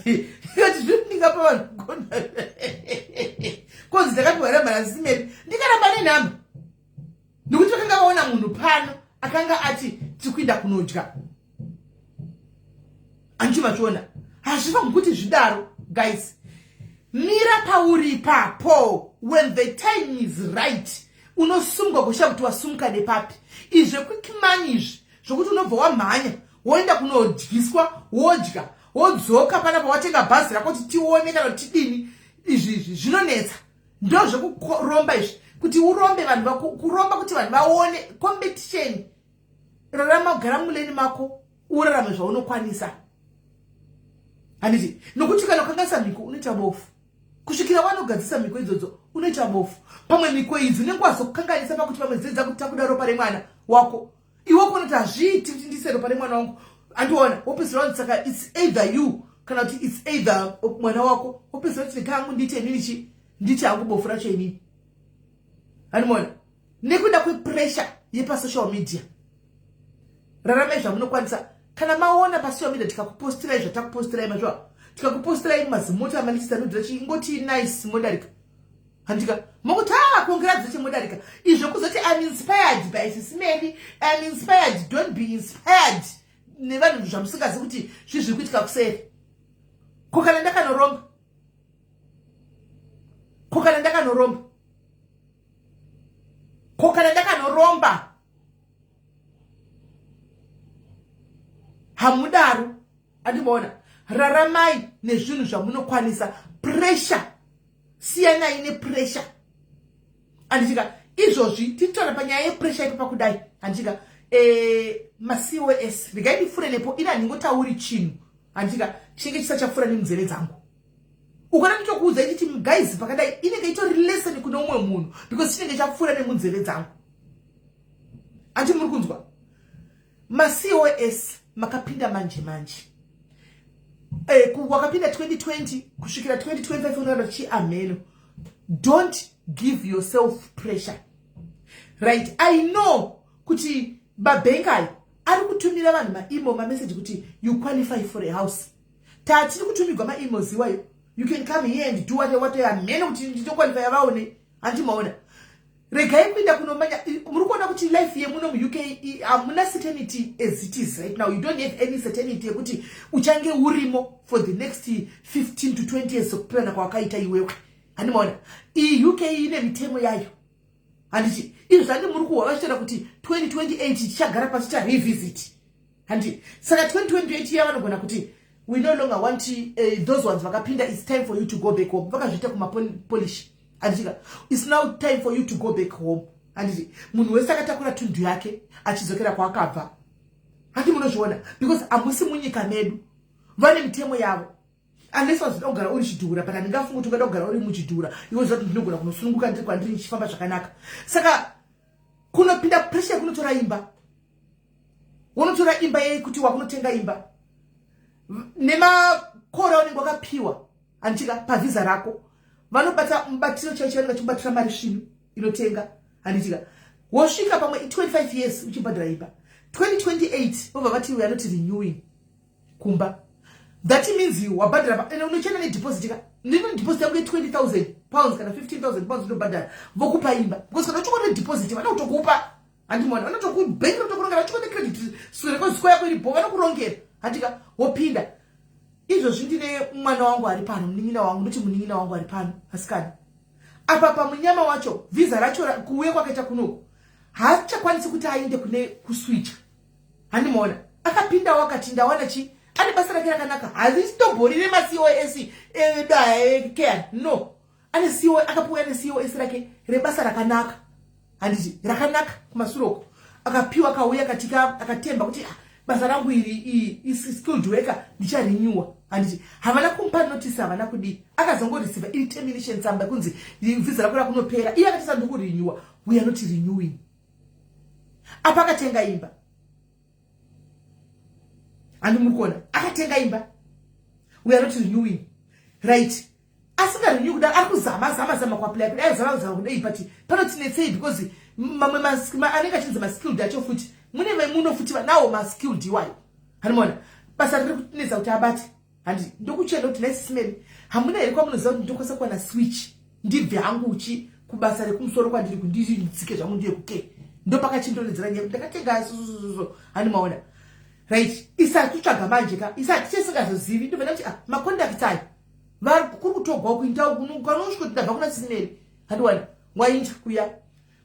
S1: ikati zvino ndingapa vanhu contact konzi ndakapiwa namba nasimeri, ndikaramba nenhamba nekuti vakanga vaona munhu pano akanga ati tiri kuenda kunodya, anti mazviona. Hazvifangi kuti zvidaro, guys. Mira pauri ipapo. When the time is right, unosungwa kusha kuti wasumuka nepapi. Izve quick money izvi zvokuti unobva wamhanya woenda kunodyiswa, wodya, wodzoka panapa, watenga bhazi rako kuti tione kana kuti tidini, izvi izvi zvinonetsa. Ndo zvekuromba izvi, kuti urombe vanhu, kuromba kuti vanhu vaone competition. Rarama, gara muleni mako, urarame zvaunokwanisa, handiti? Nokuti kana ukanganisa mhiko, unoita bofu kusvikira wanogadzisa mhiko idzodzo. Unoita bofu. Pamwe mhiko idzi unenge wazokukanganisa pakuti pamwe dzedza kuti takuda ropa remwana wako, iwe kuona kuti hazviiti kuti ndise ropa remwana wangu, andiona. Wopedzisira wanzi saka it's either you kana kuti it's either mwana wako. Wopedzisira kuti rekangu ndiite inini chi nditi hangu bofu racho inini, handimaona, nekuda kwepressure yepasocial media. Raramai zvamunokwanisa. Kana maona pasocial media tikakupostirai zvatakupostirai, mazviwa, tikakupostirai mazimota amalist anodhura, chingoti nice, modarika, handika? Mokuti a congratulation, modarika. Izvo kuzoti I'm inspired by Sisimeli, I'm inspired, don't be inspired nevanhu zvamusingazi kuti zvii zviri kuitika kuseri. Ko kana ndakanoromba? Ko kana ndakanoromba? Ko kana ndakanoromba? Hamudaro, andimaona. Raramai nezvinhu zvamunokwanisa. Pressure, siyanai nepressure, handitika? Izvozvi titaura panyaya yepressure ipo pakudai, handitika? MaCOS, regai ndipfuure nepo. Ini handingotauri chinhu, handitika, chinenge chisachapfuura nemunzeve dzangu. Ukona nditokuudza ichiti guys, pakadai, inenge itori lesson kune umwe munhu because chinenge chapfuura nemunzeve dzangu. Andi muri kunzwa? MaCOS makapinda manje manje, wakapinda 2020 kusvikira 2025, unoona chiamheno. Don't give yourself pressure, right? I know kuti mabhengi ari kutumira vanhu maemail, mameseji kuti you qualify for a house. Tatiri kutumigwa maemails iwayo, you can come here and do what what. Amheno kuti ndinoqualifya vaone, handimaona. Regai kuenda kunomanya. Muri kuona kuti life yemuno muUK hamuna certainty. As it is right now, you don't have any certainty yekuti uchange urimo for the next 15 to 20 years sekuplana kwawakaita iwewe, handimaona. Iyi UK ine mitemo yayo, handiti? Izvo zvandi muri kuhwa vachitaura kuti 2028 tichagara pasi charevisit, handiti? Saka 2028 iya vanogona kuti we no longer want those ones vakapinda, it's time for you to go back home. Vakazviita kumapolish, handitika? It's now time for you to go back home, handiti? Munhu wese akatakura tundu yake achidzokera kwaakabva, handi munozviona? Because hamusi munyika medu, vane mitemo yavo, unless wazoda kugara uri chidhura. But handingafungi kuti ungada kugara uri muchidhura iwe zati ndinogona kunosununguka ndiri kwandiri ndichifamba zvakanaka. Saka kunopinda pressure yekunotora imba, unotora imba yekuti wakunotenga imba nemakore aunenge wakapiwa, handitika? Pavhisa rako vanobata mubatiro chaicho, vanenge vachikubatira mari svinu inotenga, handitika? Wosvika pamwe 25 years uchibhadhara imba, 2028 vobva vati we are not renewing kumba. That means wabhadhara ende unochena nedeposit ka. Ndino deposit yangu ye20 000 pounds kana 15 000 pounds, ndobhadhara, vokupa imba. Because kana uchikona deposit vanokutokupa, handimona? Vanotokubhengi rotokurongera, uchikone credit score yako iripo, vanokurongera, handika? Wopinda. Izvozvi ndine mwana wangu ari pano, munin'ina wangu, ndoti munin'ina wangu ari pano, asikana apa pamunyama wacho, vhisa racho kuuya kwakaita kunoku, haachakwanisi kuti aende kune kuswitcha, handimaona? Akapindawo akati ndawana chi ane basa rake rakanaka, harisitombori remaCOS edu aya, no. Ane CO, akapiwa ane COS rake rebasa rakanaka, handiti? Rakanaka kumasure uko. Akapiwa, akauya, akatika, akatemba kuti, "Ah, basa rangu iri skilled worker, ndicharenewa." Handiti havana kumupa notice, havana kudii. Akazongoreceiva iri termination tsamba kunzi visa rako rakunopera. Iye akati, "Sandikurenewa." We are not renewing. Apa akatenga imba, handi muri kuona? Akatenga imba. We are not renewing, right? Asingarenew kudaro, ari kuzama zama zama kuapply kudai, zama zama kudai, but panotinetsei because mamwe anenge achinzi maskilled acho futi mune vemuno futi vanawo maskilled iwayo, handimaona? Basa riri kutinetsa kuti abate. Handi ndokuchenda kuti naisisimeri hamuna here kwamunoziva kuti ndokwanisa kuwana switch, ndibve hangu uchi kubasa rekumusoro kwandiri, kunditsike zvangu ndiye kuke ndopakachindonedzera nyaya kuti ndakatenga susususo, handimaona? Right, isati manje ka isati tisingazozivi. Ndobva kuti, ah, macontacts ayo kuri kutogwa kuinda kanosvika kuti ndabva kuna sisimeri, handiwana wainda kuya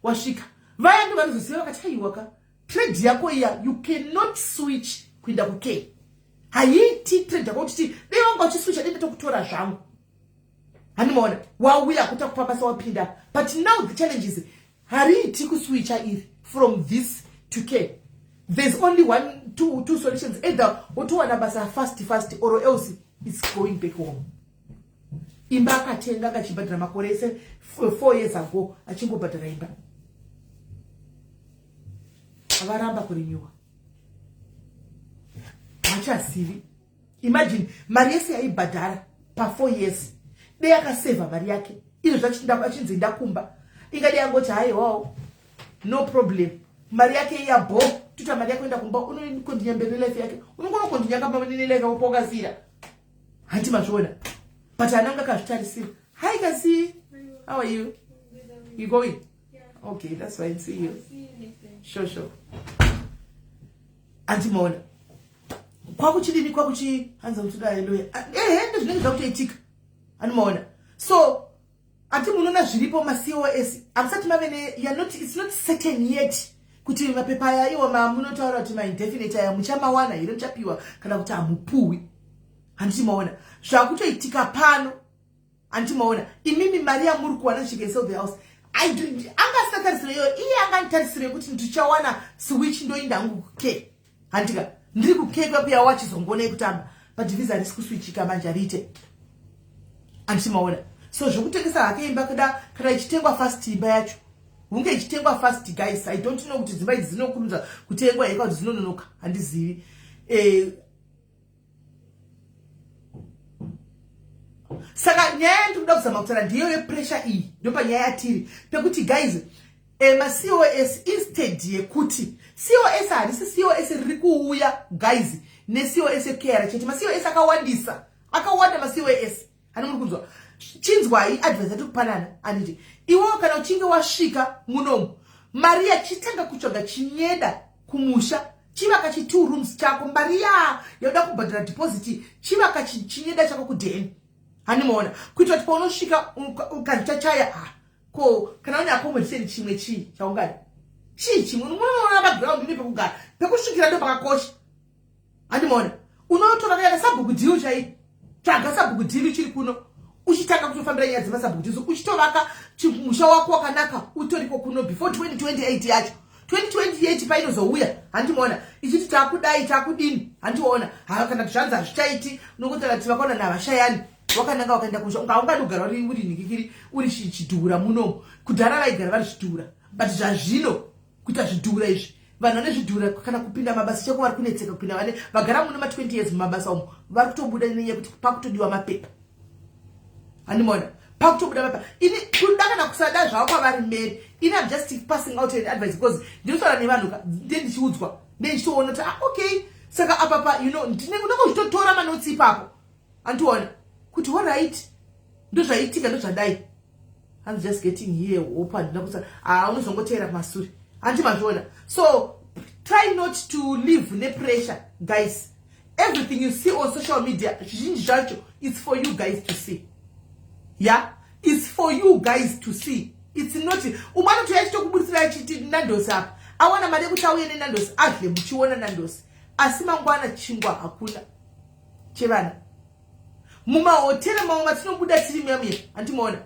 S1: wasvika vaya ndo vanozoziva vakati, "Aiwa ka, trade yako iya, you cannot switch kuinda kuke, haiiti trade yako." Kuti dei wanga uchiswitcha, dei ndatokutora zvangu, handimaona? Wauya kuta kupa basa, wapinda. But now the challenge is hariiti kuswitcha iri from this to care. There's only one two solutions: either wotowana basa fast fast or else it's going back home. Imba akatenga, akachibhadhara makore ese, 4 years ago achingobhadhara imba. Avaramba kurenewa, hachazivi. Imagine mari yese yaibhadhara pa4 years, dei akasevha mari yake izvo achinzi ndakumba, ingadi yangoti, "Haiwawo, no problem." Mari yake iyabho tuta mari yako enda kumba, unokontinya mberi nelife yake, unongona kukontinya kamba nelife yako paukasira, handi mazviona? But ananga akazvitarisira. Hi kasi, how are you? You going? Okay, that's fine, see you. Sure. Andimaona kwakuchidini, kwakuchi hanza kuti haleluya. Ehe, ndozvinenge zvakutoitika, andimaona? So ati munoona zviripo maCOS hamusati mave ne not, it's not certain yet kuti mapepa aya iwo mamunotaura kuti maindefinite aya muchamawana here, muchapiwa kana kuti hamupuwi, handiti maona zvakutoitika pano? Handiti maona imimi mari yamuri kuwana, she can sell the house. Anga asingatarisire iyoyo, iye anganitarisire kuti ndichawana switch, ndoinda hangu kuke, handika ndiri kukekwa kuya wachizongonei kutamba, but visa harisi kuswichika manje, hariite, handiti maona? So zvokutengesa hake imba kuda kana ichitengwa fast, imba yacho hunge ichitengwa fast. Guys, I don't know kuti dzimba idzi dzinokurumidza kutengwa here kana kuti dzinononoka, handizivi. Saka nyaya yandiri kuda kuzama kutaura ndiyo yepressure iyi. Ndopanyaya yatiri pekuti, guys, maCOS, instead yekuti COS, harisi COS riri kuuya, guys, neCOS yekera chete. MaCOS akawandisa, akawanda maCOS. Hani muri kunzwa? Chinzwai advice yatiri kupanana, anditi iwewo kana uchinge wasvika munomu, mari yachitanga kutsvaga chinyeda kumusha, chivaka chi2 rooms chako. Mari ya yauda kubhadhara deposit, chivaka chinyeda chako kudheni, handimaona? Kuitira kuti paunosvika ukandichachaya, ko kana une accommodation chimwe chii chaungada, chii chimwe unoona background une pekugara, pekusvikira ndo pakakosha, handimaona? Unotora kana sabhuku deal chai, tsvaga sabhuku deal chiri kuno, uchitanga kutofambira nyaya dzemasabhuku deals, uchitovaka musha wako wakanaka utoriko kuno before 2028 yacho. 2028 painozouya, handimaona, ichiti taakudai, taakudini, handiona kana zvanzi hazvichaiti. Unongotaura kuti vakaona navashayani wakananga wakaenda kumusha, ungaungadi kugara uri nikikiri uri chidhura munomu. Kudhara vaigara vari zvidhura, but zvazvino kuita zvidhura izvi, vanhu vane zvidhura kana kupinda mabasa chako vari kunetseka kupinda. Vane vagara muno ma20 years mumabasa umo vari kutobuda nenyaya yekuti pakutodiwa mapepa, handimaona? Pakutobuda mapepa. Ini kuda kana kusada zvavo kwavari mberi, ini am just passing out an advice because ndinotaura nevanhu, nde ndichiudzwa, nde ndichitoona kuti, ah, okay, saka apapa unenge uchitotora manotes ipapo, andiona kuti alright, ndozvaitika, ndozvadai. I'm just getting here, hope handina kusa. Ah, unozongoteera kumasure, handi mazviona? So try not to live nepressure, guys. Everything you see on social media, zvizhinji zvacho, it's for you guys to see. Yeah, it's for you guys to see. It's not umwe anotoya achitokuburitsira achiti Nandos apa awana mari yekuti auye neNandos, adle muchiona Nandos, asi mangwana chingwa hakuna chevana mumahotera mamwe matinobuda tiri muya muya, handimaona?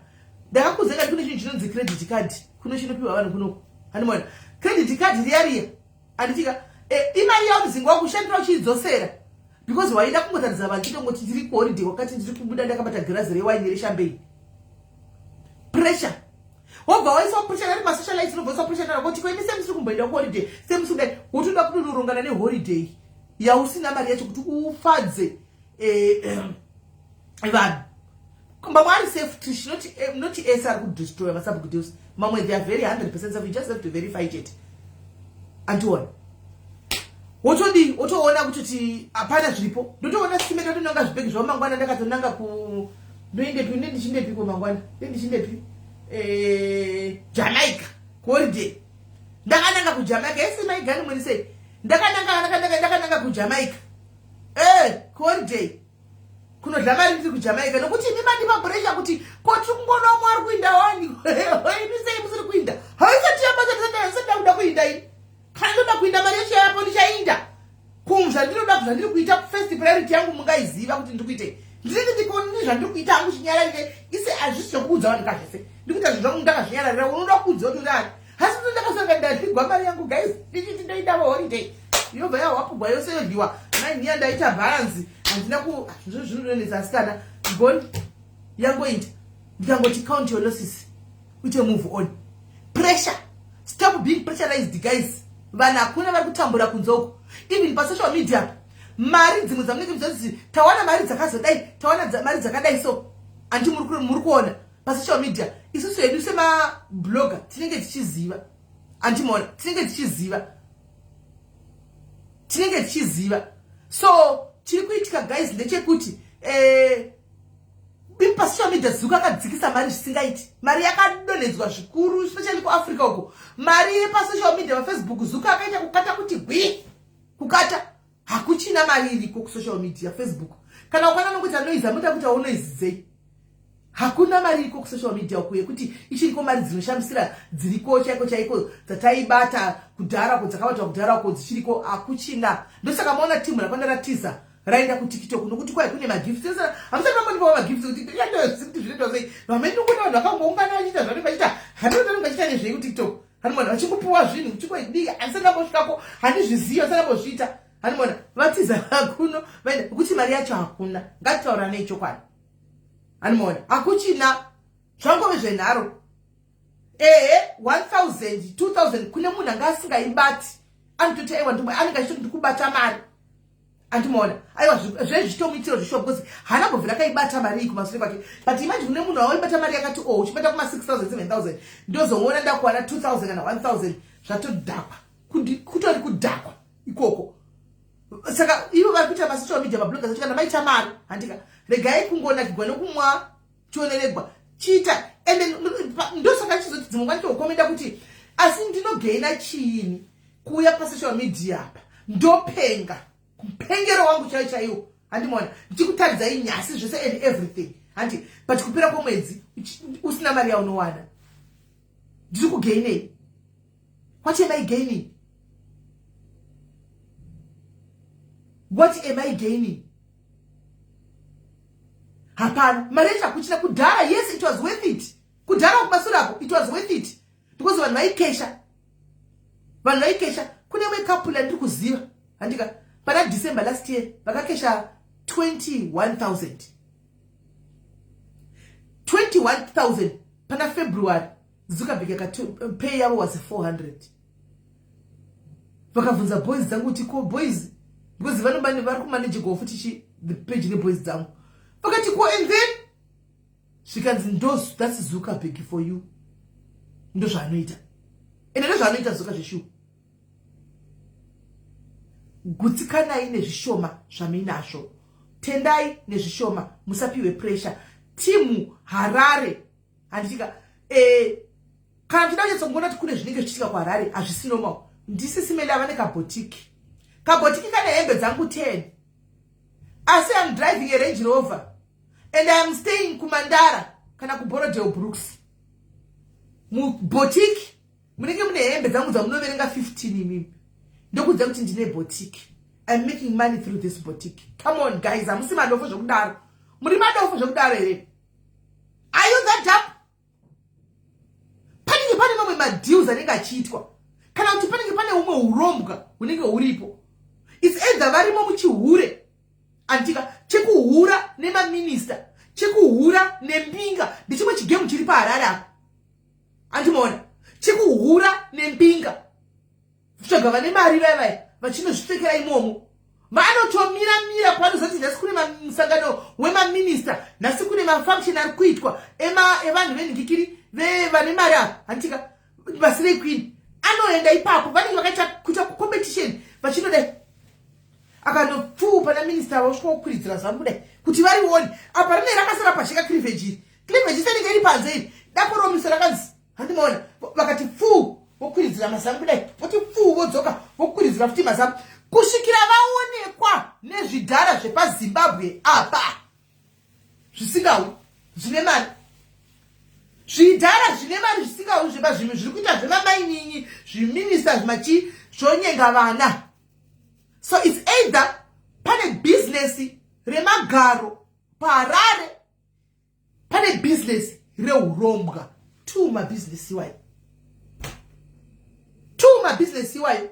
S1: Ndakakuzeka kune chinhu chinonzi credit card kuno, chinopiwa vanhu kunoko, handimaona? Credit card riya riya. Anditika imari yaunzinga wakushandira uchiidzosera because waida kungotaridza vanhu chitongoti ndiri kuholiday, wakati ndiri kubuda ndakabata girazi rewaini reshambeini. Pressure, wobva waiswa pressure nari masocialites, unobva waiswa pressure naro kuti koimi semusi kumboenda kuholiday, semusi kudai, wotoda kutonorongana neholiday yausina mari yacho kuti ufadze vanhu. Mamwe ari selfish, not ese ari kudestroya masabhuku deals. Mamwe, they are very 100% self. You just have to verify chete. Andiona wotodii, wotoona kutoti hapana zviripo. Ndotoona sime tatonanga zvibhegi zvavo mangwana. Ndakatonanga ku ndoendepi, nendichindepi mangwana, nendichindepi? Jamaica holiday. Ndakananga kuJamaica ese maigani muri sei? Ndakananga kuJamaica kuholiday, kunodla mari ndiri kuJamaica, nokuti imi mandipa pressure kuti ko tiri kungoona umwe ari kuinda wani, imi sei musiri kuinda? Haisati yabasa, ndakuda kuinda ini. Kana ndoda kuinda, mari yacho yapo, ndichainda kum zvandinoda, zvandiri kuita. First priority yangu mungaiziva kuti ndiri kuitei. Ndinenge ndikoni zvandiri kuita hangu chinyararire ise. Hazvisi zvokuudza vanhu kazvese. Ndikuita zvinhu zvangu ndakazvinyararira. Unoda kuudza kuti urari hasi kuti ndakasanga ndadligwa mari yangu, guys, ndichiti ndoindawo holiday, yobva yahwapugwa yose, yodyiwa nainiya. Ndaita balance, handina ku zvinhu zvinonetsa asikana. Gone, yangoita. Ndikangoti count your losses, uite move on. Pressure, stop being pressurized, guys. Vanhu hakuna vari kutambura kunze uko, even pasocial media. Mari dzimwe dzamunenge muchizoti tawana mari dzakazodai, tawana mari dzakadai, so handi muri kuona pasocial media. Isusu hedu semablogger tinenge tichiziva, handimaona, tinenge tichiziva. So chiri kuitika, guys, ndechekuti pasocial media Zuka akadzikisa mari zvisingaiti. Mari yakadonhedzwa zvikuru, especially kuAfrica uko. Mari yepasocial media, paFacebook, Zuka akaita kukata kuti gwi, kukata. Hakuchina mari iriko kusocial media, Facebook. Kana ukwana nokuita noise, amuita kuita noise dzei? Hakuna mari iriko kusocial media uku yekuti ichiriko. Mari dzinoshamisira dziriko chaiko chaiko dzataibata kudhara ko, dzakabatwa kudhara uko, dzichiriko? Hakuchina. Ndosaka maona timu rakwanda ratiza, raenda kuTikTok, nokuti kwai kune magifts. Hamusati mambondipawo magifts kuti kuti zvinoitwa sei? Vamene nokuna vanhu vakangoungana vachiita zvanenge vachiita, handinoti vanenge vachiita nezvei kuTikTok. Hanimona vachingopiwa zvinhu kuchingodii. Handisati ndambosvikako, handizvizivi, handisati ndambozviita. Hanimona vatiza kuno, vaenda kuti mari yacho hakuna. Ngatitauranei chokwadi. Hanimona hakuchina, zvangove zvenharo. Ehe, 1000, 2000 kune munhu anga asingaibati, anototi aiwa, anenge achitoti ndikubata mari. Andimaona, aiwa, zvezvitomuitiro zvishuwa, because haana mbobvira akaibata mari iyi kumasure kwake. But imagine kune munhu awaibata mari yakati o, uchibata kuma 6000, 7000, ndozoona ndakuwana 2000 kana 1000, zvatodhakwa, kutori kudhakwa ikoko. Saka ivo vari kuita masocial media, mabloggers acho, kana maita mari, handika regai kungonakigwa nokumwa chioneregwa chiita. Ende ndosaka chizoti dzimwe nguva nditokomenda kuti asi ndinogaina chiini kuuya pasocial media apa? Ndopenga kupengero wangu chaiwo chaiwo. Handimaona ndichikutaridzai nyasi zvese and everything, handi? But kupera kwomwedzi usina mari yaunowana, ndiri kugainei? What am I gaining? What am I gaining? Hapana mari yacho, hakuchina. Kudhara, yes, it was worth it. Kudhara kumasure apo, it was worth it because vanhu vaikesha, vanhu vaikesha. Kune imwe couple yandiri kuziva, handika, pana December last year vakakesha 21,000, 21,000. Pana February, Zuckerberg akati pay yavo was 400. Vakabvunza boys dzangu kuti ko boys, because vari kumanejegwawo futi chi the page neboys dzangu, vakati ko, and then zvikanzi ndo that's Zuckerberg for you, ndo zvaanoita. Ende ndo zvaanoita Zuka zveshuwa. Gutsikanai nezvishoma zvamuinazvo, tendai nezvishoma, musapiwe pressure. Timu Harare, handitika kana tida kunyatsa kungoona kuti kune zvinenge zvichiitika kuHarare, hazvisi normal. Ndisisimele ava nekabhotiki, kabhotiki kane hembe dzangu 10, asi I'm driving a Range Rover and I am staying kuMandara kana kuBorrowdale Brooks. Mubhotiki munenge mune hembe dzangu dzamunoverenga 15 imimi. Ndokudza kuti ndine bhotiki, I'm making money through this boutique. Come on, guys, hamusi madofo zvokudaro? Muri madofo zvokudaro here? Are you that dumb? Panenge pane mamwe madeals anenge achiitwa. Kana kuti panenge pane umwe urombwa hunenge huripo. It's either varimo muchihure, anditika, chekuhura nemaminista, chekuhura nembinga. Ndechimwe chigemu chiri paHarare apa, andimaona, chekuhura nembinga, kutsvaga vane mari vaya vaya vachinozvipfekera imomo. Vanotomira mira pavanozoti nhasi kune musangano wemaminista, nhasi kune mafunction ari kuitwa evanhu venhingikiri vane mari ava, handitika, vasilei queen anoenda ipapo. Vanenge vakaita kuita competition vachinodai, akanopfuu pana minista, vosvika kukwiridzira zamu kudai kuti varione. Apa rine rakasara pasheka cleavage, iri cleavage isenenge iri panze, iri dako romiso rakanzi, handimaona. Vakati pfuu, vokwiridzira mazamu kudai, voti pfuu, vodzoka, vokwiridzira futi mazamu kusvikira vaonekwa nezvidhara zvepaZimbabwe apa zvisingawi zvine mari, zvidhara zvine mari zvisingawi zvepazvinhu zviri kuita zvemamainini, zviminista, zvimachi zvonyenga vana. So it's either pane bhizinesi remagaro paHarare, pane bhizinesi reurombwa. Two mabhizinesi iwayo, two mabhizinesi iwayo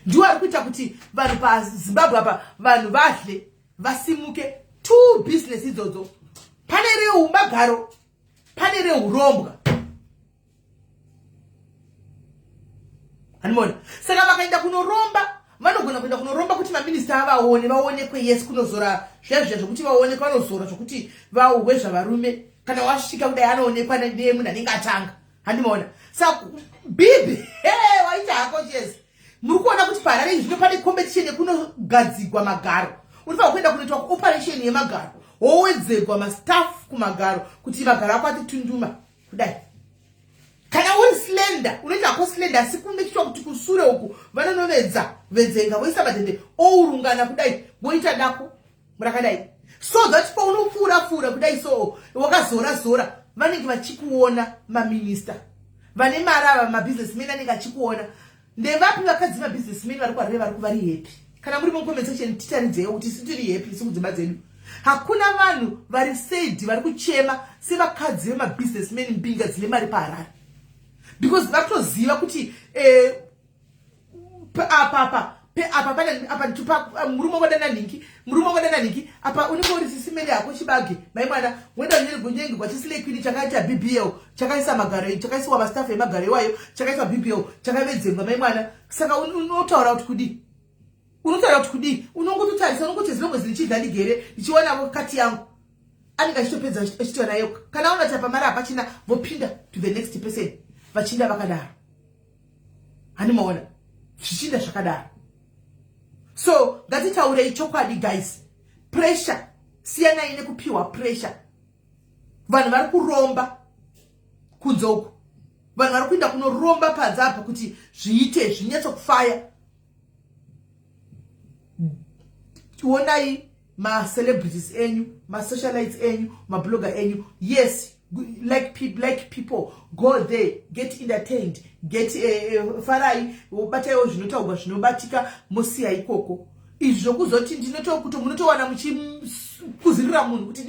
S1: ndiwo ari kuita kuti vanhu paZimbabwe apa vanhu vadhle vasimuke. Two business idzodzo, pane reumagaro, pane reurombwa, hanimona. Saka vakaenda kunoromba, vanogona kuenda kunoromba kuti maminista avaone, vaonekwe. Yes, kunozora zviya zviya zvokuti vaonekwe, vanozora zvokuti vauhwe zvavarume. Kana wasvika kudai, anoonekwa nemunhu anenge atanga, handimaona. Saka bibi waita hako chezi. Muri kuona kuti paHarare zvino pane competition yekunogadzigwa magaro. Unofanira kuenda kunoitwa operation yemagaro, wowedzegwa mastaff kumagaro kuti magaro ako ati tunduma kudai. Kana uri slender, unoita hako slender, asi kumekitwa kuti kusure uku vanonovedza vedzenga, voisa madhende ourungana kudai, voita dako rakadai, so that paunopfuura pfuura kudai, so wakazora zora, vanenge vachikuona. Maminista vane mari ava, mabusinessmen anenge achikuona. Ndevapi vakadzi mabusinessmen vari kuHarare vari kuvari happy? Kana muri mucomment section, titaridzeiwo kuti isu tiri happy. Isu kudzimba dzedu hakuna vanhu vari sad, vari kuchema sevakadzi vemabusinessmen, mbinga dzine mari paHarare, because vatoziva kuti apa apa apa pane apa nditupa murume wadana nhingi, murume wadana nhingi. Apa unenge uri sisimene hako chibage, mai mwana woenda nyengwa chislay queen chakaita BBL, chakaisa magaro, chakaisiwa mastaff emagaro iwayo, chakaiswa BBL, chakavedzengwa, mai mwana. Saka unotaura kuti kudii? Unotaura kuti kudii? Unongototarisa, unongoti zilongo zinichidla ndigere ndichiona kati yangu. Anenge achitopedza achitoa nayo. Kana aona kuti apa mari hapachina, vopinda to the next person, vachinda vakadaro, handimaona, zvichinda zvakadaro. So ngatitaurei chokwadi, guys. Pressure, siyanai nekupiwa pressure. Vanhu vari kuromba kunze uku, vanhu vari kuenda kunoromba panze apa kuti zviite zvinyatsokufaya. Onai macelebrities enyu, masocialites enyu, mablogger enyu. Yes, like people, like people go there, get entertained, get farai, bataiwo zvinotaurwa zvinobatika, mosiya ikoko. Izvi zvokuzoti ndinotokuti munotowana muchikuzirira munhu kuti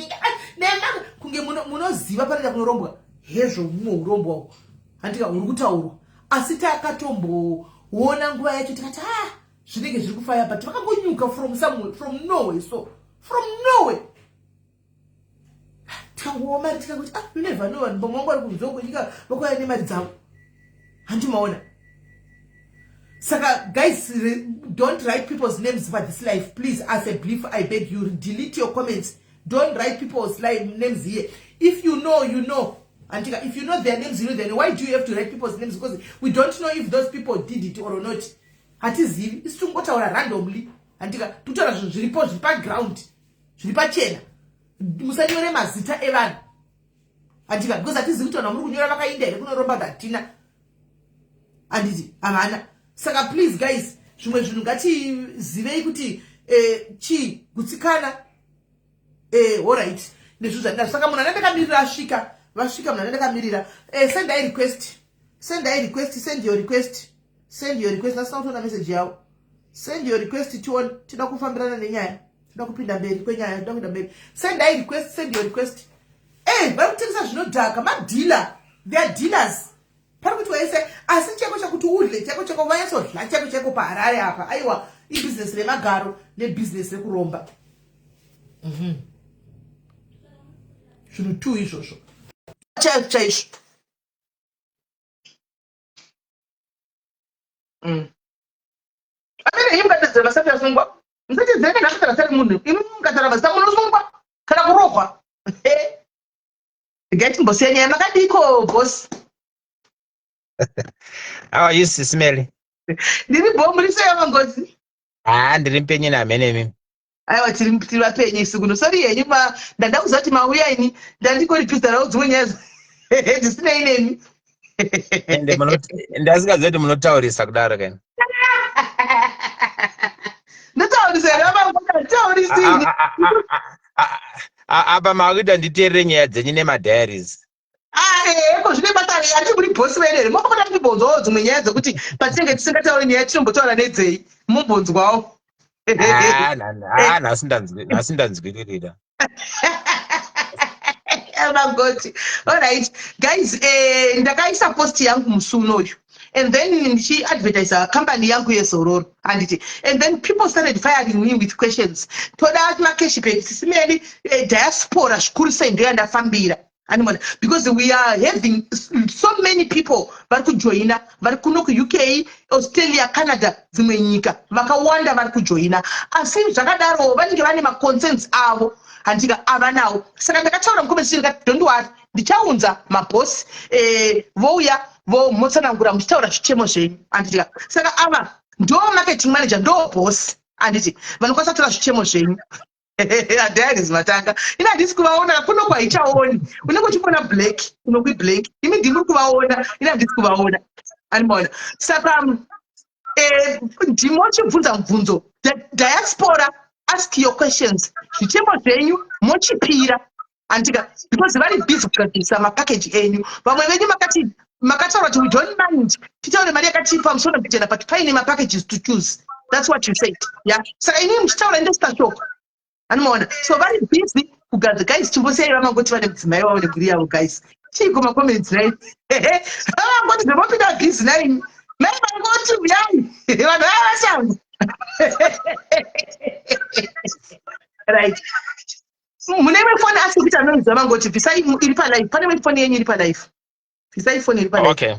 S1: nema kunge munoziva panoenda kunorombwa hezvo. Mumwe urombwa uhu, handika, huri kutaurwa, asi takatomboona nguva yacho tikati, ah, zvinenge zviri kufaya, but vakangonyuka from somewhere, from nowhere. So from nowhere tikangowa mari, tikangoti, ah, you never know, vanhu vamwe vangu vari kunze kwenyika vakauya nemari dzavo, handimaona. Saka guys, don't write people's names for this life, please. As a belief, I beg you, delete your comments. Don't write people's life names here. If you know, you know, andika. If you know their names, you know their. Why do you have to write people's names? Because we don't know if those people did it or not. Hatizivi, isu tingotaura randomly, handika. Tikutaura zvinhu zviripo, zviri paground, zviri pachena. Musanyore mazita evanhu, handika, because hatizivi kuti vanhu vamuri kunyora vakainda here kunoromba. Hatina, handiti, havana. Saka please guys, zvimwe zvinhu ngatizivei kuti chii gutsikana. Alright, nezvinhu zvandinazvo. Saka munhu anandakamirira asvika, vasvika. Munhu anandakamirira, sendai request, sendai request, send your request, send your request. Asina kutoona message yavo. Send your request tione. Tida kufambirana nenyaya, toda kupinda mberi kwenyaya, toda kuenda mberi. Sendai request, send your request. Vari kutengesa zvinodhaka, madealer, they are dealers. Pari kuitwa yese, asi cheko chekuti udle cheko cheko vanyatsodla cheko cheko paHarare apa, aiwa, ibhizinesi remagaro nebhizinesi rekuromba. Zvinhu two izvozvo chaizvo chaizvo. Amene imi mukatedzera vasati vasungwa, musatedzere kana akatara sari munhu. Imi mukatara mazita munosungwa kana kurohwa. Regai timbosiya nyaya. Makadiko, boss?
S2: How are you, Sis Melly?
S1: Ndiri bo, muri sei, Mangozi?
S2: Ah, ndiri mupenyu namhene mimi.
S1: Aiwa, tiri vapenyu isu kuno. Sorry henyu, ma ndanda kuziva kuti mauya ini ndandingoripizarawo dzimwe nyaya dzisinei nemi.
S2: Ende ndasingazivi kuti munotaurisa kudaro kani.
S1: Ndotaurisa here, vamangozi? Handitaurisini.
S2: Apa makuita nditeerere nyaya dzenyu nemadiaries.
S1: Eko zvine basa rei? Ati muri bhosi vedu here? Mombota timbonzwawo dzimwe nyaya dzekuti patinenge tisingatauri nyaya, tinombotaura nedzei, mumbonzwawo.
S2: Ah, ah, nhasi ndanzwiririra.
S1: Magoti. Alright guys, ndakaisa post yangu musi unoyu and then ndichiadvertisa company yangu yeZororo, handiti? And then people started firing me with questions. Toda macashback, Sis Melly. Diaspora zvikuru sei ndo yandafambira, animona, because we are having so many people vari kujoina vari kuno kuUK, Australia, Canada, dzimwe nyika vakawanda vari kujoina. Asi zvakadaro vanenge vane maconcerns avo, handika, avanawo. Saka ndakataura mucomment, ndikati, "Don't worry, ndichaunza mabhosi, vouya vomotsanangura muchitaura zvichemo zvenyu," handitika? Saka ava ndo marketing manager, ndo boss, handiti, vanokwanisa kutora zvichemo zvenyu. Diaries matanga, ina handisi kuvaona kuno kwaichaoni. Unenge uchikuona black, kuno kwiblack. Imi ndimuri kuvaona, ina handisi kuvaona, animaona. Saka ndimochibvunza mubvunzo. Diaspora, ask your questions, zvichemo zvenyu mochipira, andika, because vari busy kugadzirisa mapackage enyu. Vamwe venyu makati, makataura kuti, "We don't mind titaure mari yakati pamusoro mbijana, but paine mapackages to choose." That's what you said, yeah. Saka inini muchitaura ndosita shoko, anomaona. So vari busy kugadzira. Guys, chimbosiyai vamangoti vane mudzimai wavo nemhuri yavo. Guys, chiiko macomments, right? Vamangoti zvemopinda busy naini, mai mangoti uyai vanhu vaya vashangu, right? Mune imwe foni asi kuti anoidza vangoti bvisai iri palive. Pane imwe foni yenyu iri palive, bvisai foni iri palive.
S2: Okay.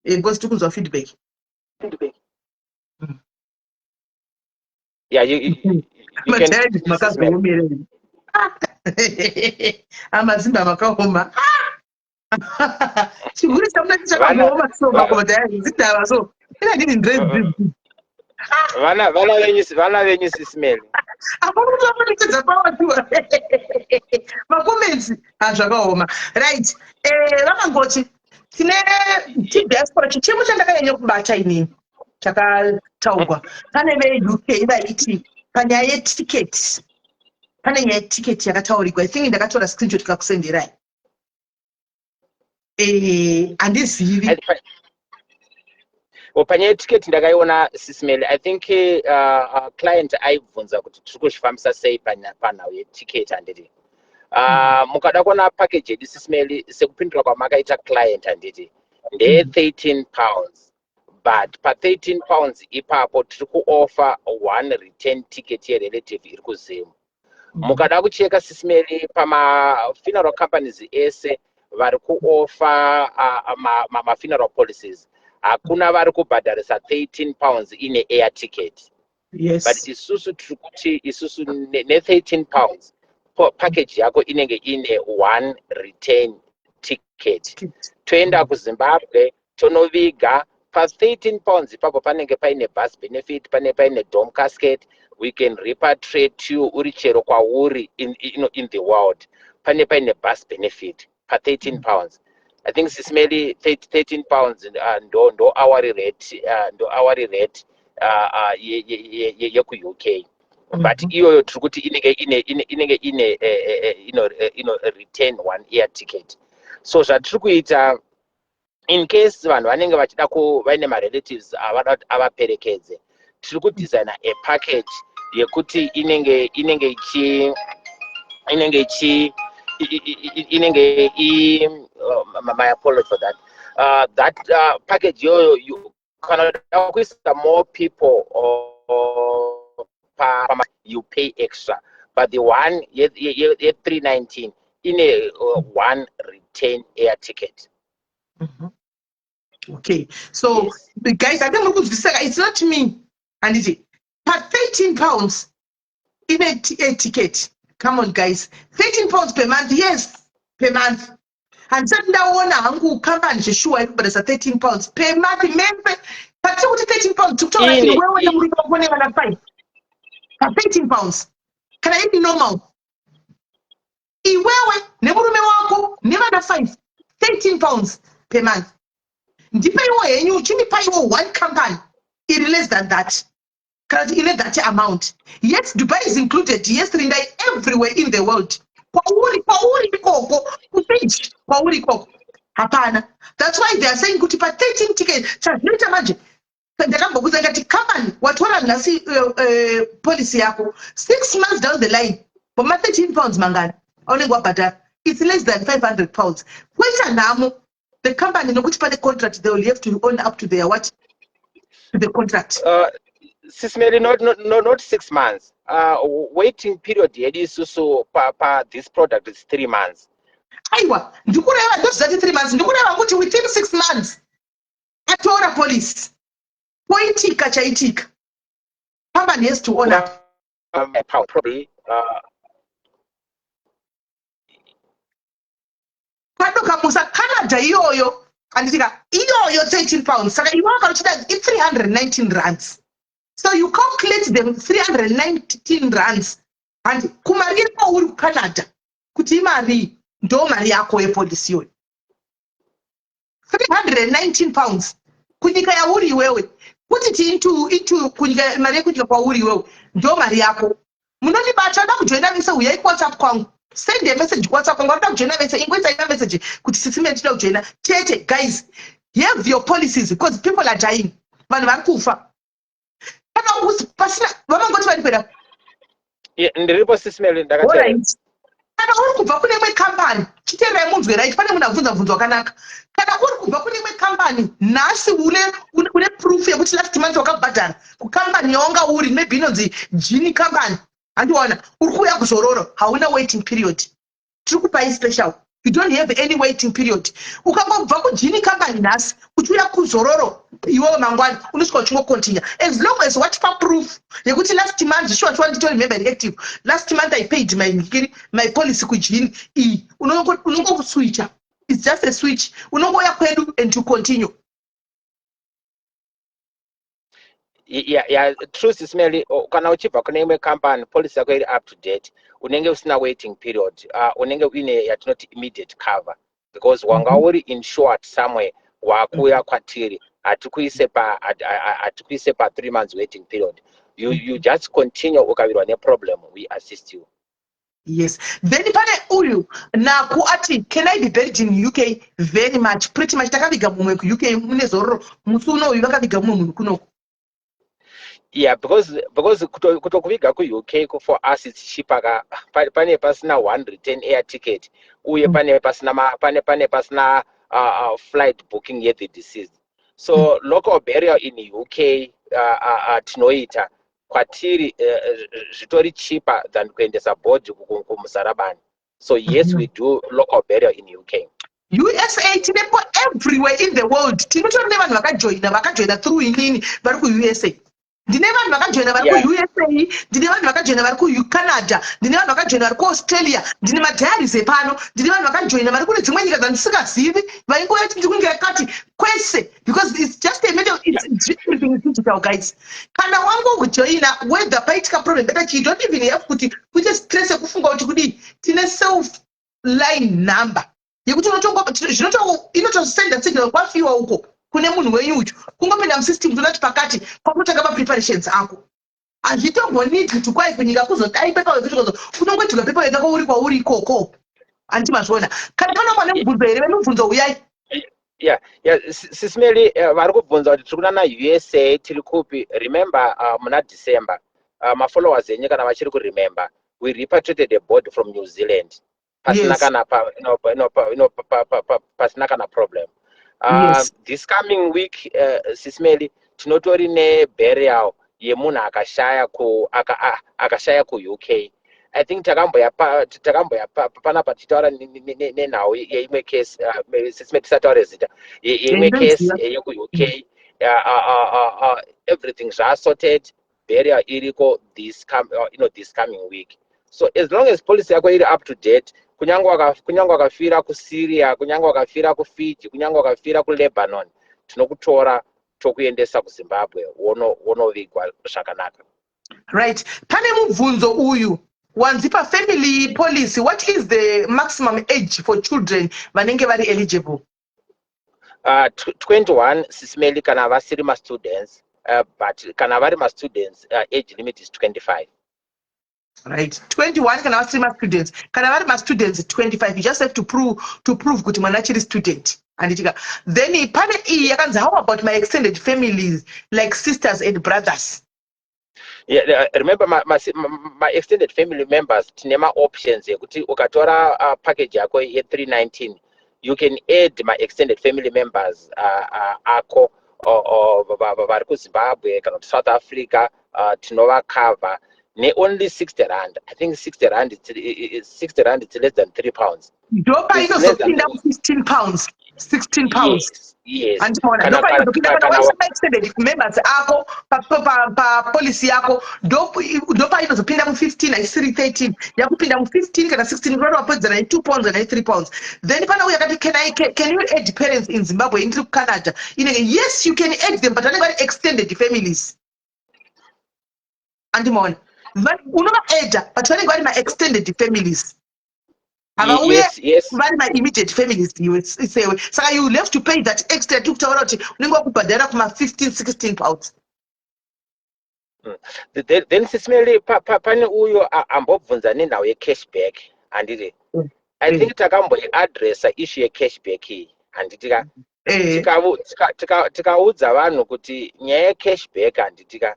S1: Because tiri kunzwa feedback.
S2: Yeah, you can.
S1: Madiaries makazoomere, amazimba makaoma, chihuri chamunati chakambooma. So makomadiaries indava so ina ndini ndrezi.
S2: Vana venyu, Sis Melly.
S1: Apana kuti vafanitedza pawatiwa macomments, hazvakaoma, right? Vamangoti tine tidiaspora. Chichemo chandakanyanya kubata inini chakataurwa pane veUK vaiti panyaya yeticket, pane nyaya yeticket yakataurikwa. I think ndakatora screenshot kakusenderai. Handizivi.
S2: Well, panyaya yetiketi ndakaiona, Sis Melly. I think client aibvunza kuti tiri kuzvifambisa sei panhau yetiketi, handiti? Mukada kuona package yedu, Sis Melly, sekupindura kwamakaita client, handiti, ndeye £13, but pa£13 ipapo tiri kuoffer one return ticket yerelative iri kuZimu. Mukada kucheka, Sis Melly, pamafuneral companies ese vari kuoffer mafuneral policies, hakuna vari kubhadharisa £13 ine air ticket. But isusu tiri kuti isusu ne£13 package yako inenge ine one return ticket. Toenda kuZimbabwe, tonoviga. Pa£13 ipapo panenge paine bus benefit, pane paine dome casket. We can repatriate you uri chero kwauri in the world. Pane paine bus benefit pa£13. I think, Sis Melly, £13 ndo hourly rate, ndo hourly rate yekuUK, but iyoyo tiri kuti inenge ine ino return one air ticket. So zvatiri kuita, in case vanhu vanenge vachida ku vaine marelatives avada kuti avaperekedze, tiri kudesigna a package yekuti inenge ichi i- i- i- inenge i oh, my apology for that. That package iyoyo, kana uda kuisa more people pa, you pay extra, but the one ye 319 ine one return air ticket.
S1: Okay, so
S2: Yes.
S1: guys, I think muri kunzwisisa. It's not me, handiti? Pa £13 ine a ticket. Come on, guys, £13 per month. Yes, per month. Handisati ndaona hangu kambani zveshuwa iri kubhadhasa £13 per month mese. Patiri kuti £13, tikutaura iwewe nemurume wako nevana 5 pa£13. Kana iri normal, iwewe nemurume wako nevana 5, £13 per month. Ndipeiwo henyu, chindipaiwo one company iri less than that, kana kuti ine that amount. Yes, Dubai is included. Yes, rindai, everywhere in the world. Kwauri ikoko, kubeach kwauri ikoko, hapana. That's why they are saying kuti pa13 ticket. Chazvinoita manje, ndakambokudza ndikati company watora nhasi policy yako, 6 months down the line, pama£13 mangani aunenge wabhadhara? It's less than £500. Kuita nhamo the company, nokuti pane contract, they will have to own up to their what, to the contract.
S2: Sis Melly, not 6 months. Waiting period yedu isusu pa this product is 3 months.
S1: Aiwa, ndikureva, ndozvati 3 months, ndikureva kuti within 6 months atora policy, poitika chaitika, company has to own up.
S2: Probably
S1: Padoka musa Canada iyoyo, handitika? Iyoyo £13, saka iwe wakanochida i319 rands. So you calculate them, 319 rands, handi kumari yako uri kuCanada, kuti imari, ndo mari yako yepolicy iyoyo, £319 kunyika yauri iwewe. Put it into kunyika, mari yekunyika kwauri iwewe, ndo mari yako. Munondibata, da kujoina vese, uyai kuWhatsApp kwangu. Send a message kuWhatsApp kwangu. Vanoda kujoina vese, ingoisai message kuti "Sis Melly, tinoda kujoina" chete. Guys, have your policies because people are dying. Vanhu vari kufa kana pasina vamangoti vari kuenda.
S2: Yeah, ndiripo, Sis Melly, ndakateerera.
S1: Alright. Kana uri kubva kune imwe kambani, chiteererai munzwe, right? Pane munhu abvunza bvunzo wakanaka. Kana uri kubva kune imwe kambani nhasi, une proof yekuti last month wakabhadhara kukambani yawanga uri, maybe inonzi Gini company, handiwana, uri kuuya kuzororo, hauna waiting period. Tiri kupai special, you don't have any waiting period. Ukangobva kuGini company nhasi uchiuya kuzororo, iwewe mangwana unosvika uchingocontinue, as long as watipa proof yekuti last month sure sure nditori member active, last month I paid my ngiri, my policy kuGini iyi. Unongoswitcha, it's just a switch. Unongouya kwedu and to continue.
S2: Yeah, true, Sis Melly. Kana uchibva kune imwe company, policy yako iri up to date, unenge usina waiting period. Unenge uine yatinoti immediate cover because wanga uri insured somewhere, wakuuya kwatiri, hatikuise pa 3 months waiting period. You just continue. Ukawirwa neproblem, we assist you.
S1: Yes. Then pane uyu naku ati, "Can I be buried in UK?" Very much, pretty much. Takaviga mumwe kuUK mune zororo musi unoyu, vakaviga mumwe munhu kunoko.
S2: Yeah, because kutokuviga kuUK, for us it's cheaper ka. Pane pasina one return air ticket, uye pane pasina flight booking yethe deceased. So local burial in UK tinoita kwatiri zvitori cheaper than kuendesa body kumusarabani. So yes, we do local burial in UK.
S1: USA tinepo, everywhere in the world. Tinotori nevanhu vakajoina through inini vari kuUSA. Ndine vanhu vakajoina vari kuUSA, ndine vanhu vakajoina vari kuCanada, ndine vanhu vakajoina vari kuAustralia, ndine madiaries epano, ndine vanhu vakajoina vari kune dzimwe nyika dzandisingazivi, vaingouya kuti ndiri kunge yakati kwese, because it's just a matter, it's everything is digital, guys. Kana wangokujoina, whether paitika problem better, you don't even have kuti kuite stress yekufunga kuti kudii. Tine self line number yekuti inotosenda signal kwafiwa uko kune munhu wenyu ucho. Kungopinda musystem, tonati pakati kwakutanga mapreparations ako. Hazvitombonidi kuti kwai kunyika kuzodai pepa wekuti unongoitirwa pepa wega kwauri, kwauri ikoko. Handiti mazviona? Kana pana mwane mubvunzo here, vemubvunzo uyai.
S2: Yeah, Sis Melly, vari kubvunza kuti tiri kunana USA, tiri kupi. Remember, muna December, mafollowers enyu kana vachiri kuremember, we repatriated a body from New Zealand pasina kana pa, no, pa, no, pa, no, pa, pa, pa, pasina kana problem. This coming week, Sis Melly, tinotori neburial yemunhu akashaya ku akashaya kuUK. I think takamboya panapa tichitaura nenhau yeimwe case, Sis Melly, tisataure zita, yeimwe case yekuUK. Everything zvasorted, burial iriko this coming week. So as long as policy yako iri up to date, kunyange wakafira kuSyria, kunyange wakafira kuFiji, kunyange wakafira kuLebanon, tinokutora tokuendesa kuZimbabwe, wonovigwa zvakanaka.
S1: Right, pane mubvunzo uyu wanzi, pafamily policy, what is the maximum age for children vanenge vari eligible?
S2: 21, Sis Melly, kana vasiri mastudents, but kana vari mastudents, age limit is 25.
S1: Right, 21 kana vasiri mastudents. Kana vari mastudents, 25. You just have to prove kuti mwana achiri student, handitika? Then pane iyi yakanzi, how about my extended families like sisters and brothers?
S2: Yeah, remember my extended family members, tine ma-options ekuti ukatora package yako ye-319, you can add my extended family members ako vari kuZimbabwe kana kuti South Africa, tinovakavha neonly R60. I think R60, R60, it's less than £3.
S1: Ndopainozopinda mu-£15, £16.
S2: Yes.
S1: Andimona ndopainozopinda kana waisa ma-extended members ako papolicy yako, ndopainozopinda mu-15, haisiri 13, yakupinda mu-15 kana 16, kureva wapedzana ne-£2 kana ne-£3. Then pane uyu akati, can you add parents in Zimbabwe? Indiri kuCanada inenge. Yes, you can add them, but vanenge vari extended families, andimona? Unovaadda, but vanenge vari ma-extended families, havauye vari ma-immediate families iwe sewe. Saka you will have to pay that extra. Tiri kutaura kuti unenge wakubhadhara kuma-15, £16.
S2: Then, Sis Melly, pane uyo ambobvunza nenhau yecashback, handiti? I think takamboiadressa issue yecashback iyi, handitika? Tikaudza vanhu kuti nyaya yecashback, handitika,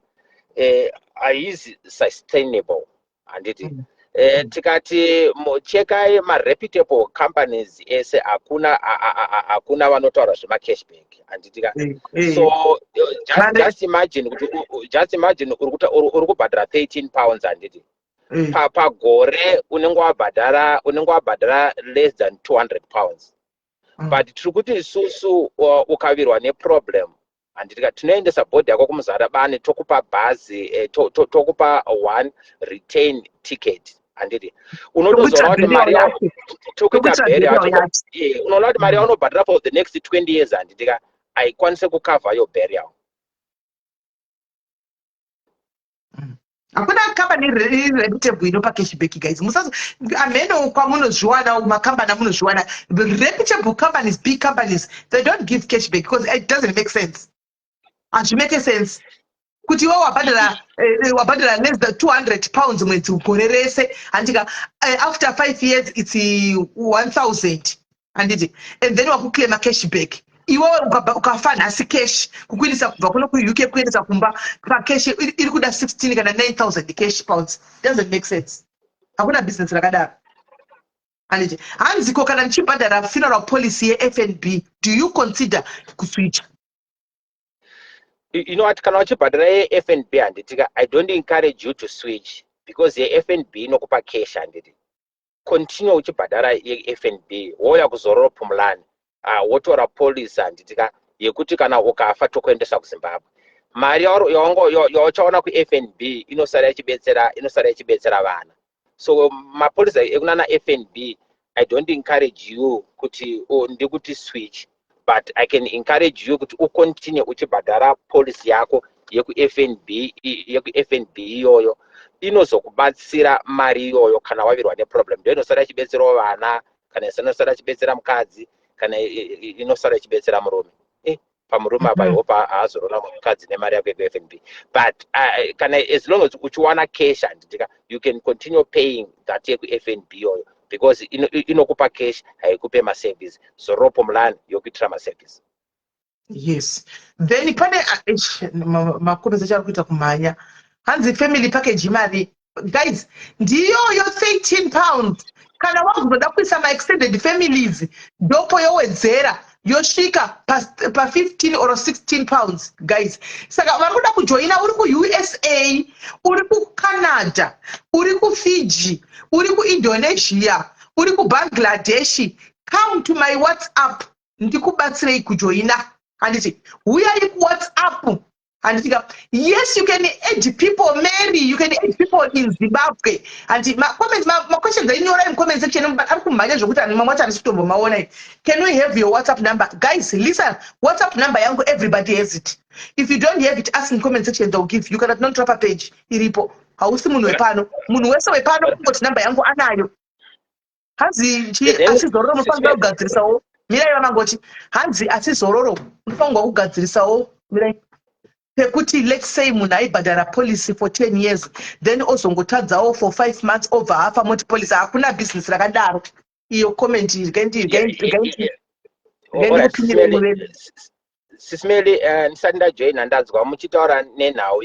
S2: haizi sustainable, handiti? Tikati chekai mareputable companies ese, hakuna vanotaura zvemacashback, handitika? So just imagine kuti just imagine uri kubhadhara £13, handiti? Pagore unenge wabhadhara less than £200. But tiri kuti isusu, ukawirwa neproblem, handitika, tinoendesa body yako kuMuzarabani, tokupa bhazi, tokupa one return ticket, handiti? Unotozoona kuti mari tokuita burial yacho, unoona kuti mari yaunobhadhara for the next 20 years, handitika, haikwanisi kucover your burial.
S1: Hakuna kambani reputable inopa cashback, guys. Musazo amheno kwamunozviwana, makambani amunozviwana. Reputable companies, big companies, they don't give cashback because it doesn't make sense. Hazvimake sense kuti iwe wabhadhara less than £200 mwedzi, gore rese, handika? After 5 years it's 1000, handiti? And then wakuclaima cashback. Iwewe ukafa nhasi, cash kukuindisa kubva kuno kuUK kuendesa kumba pacash iri kuda 16 kana 9000 cash pounds. Doesn't make sense. Hakuna business rakadaro, handiti? Hanziko kana ndichibhadhara funeral policy yeFNB, do you consider kuswitcha?
S2: You know what, kana uchibhadhara yeFNB, handitika, I don't encourage you to switch because yeFNB inokupa cash, handiti? Continue uchibhadhara yeFNB, wouya kuZororo Phumulani, wotora policy, handitika, yekuti kana ukafa tokuendesa kuZimbabwe. Mari yauchaona kuFNB inosara ichibetsera vana. So mapolicy ekunana FNB, I don't encourage you kuti, oh, ndikuti switch, but I can encourage you kuti ucontinue uchibhadhara policy yako yekuFNB. YekuFNB iyoyo inozokubatsira mari iyoyo kana wawirwa neproblem, ndo inosara ichibetserawo vana, kana inosara ichibetsera mukadzi, kana inosara ichibetsera murume. Pamurume apa, I hope haazorora mukadzi nemari yako yekuFNB. But kana as long as uchiwana cash, handitika, you can continue paying that yekuFNB iyoyo because inokupa cash, haikupe maservice. Zororo Phumulani yokuitira maservice.
S1: Yes, then pane makomesa chari kuita kumhanya. Hanzi family package imari? Guys, ndiyoyo £13. Kana wakuzoda kuisa maextended families, ndopo yowedzera. Yosvika pa15 or £16, guys. Saka vari kuda kujoina, uri kuUSA, uri kuCanada, uri kuFiji, uri kuIndonesia, uri kuBangladesh, come to my WhatsApp, ndikubatsirei kujoina, handiti? Uyai kuWhatsApp, handiti ka? Yes, you can add people, Mary, you can add people in Zimbabwe. Handi macomments, maquestions ainyorai mucomment section, but ari kumhanya zvokuti ani mamwe acho handisi kutombomaona. Can we have your WhatsApp number? Guys, listen, WhatsApp number yangu, everybody has it. If you don't have it, ask in comment section, they'll give you. Kana tinonditora page iripo, hausi munhu wepano, munhu wese wepano kungoti namba yangu anayo. Hanzi asi Zororo munofanira kugadzirisawo, mirai vamangoti, hanzi asi Zororo unofanirwa kugadzirisawo, mirai, pekuti let's say munhu aibhadhara policy for 10 years, then ozongotadzawo for 5 months, obva afa, moti policy. Hakuna bhizinesi rakadaro. Iyo comment.
S2: Ndikupindire. Sis Melly, ndisati ndajoina, ndanzwa muchitaura nenhau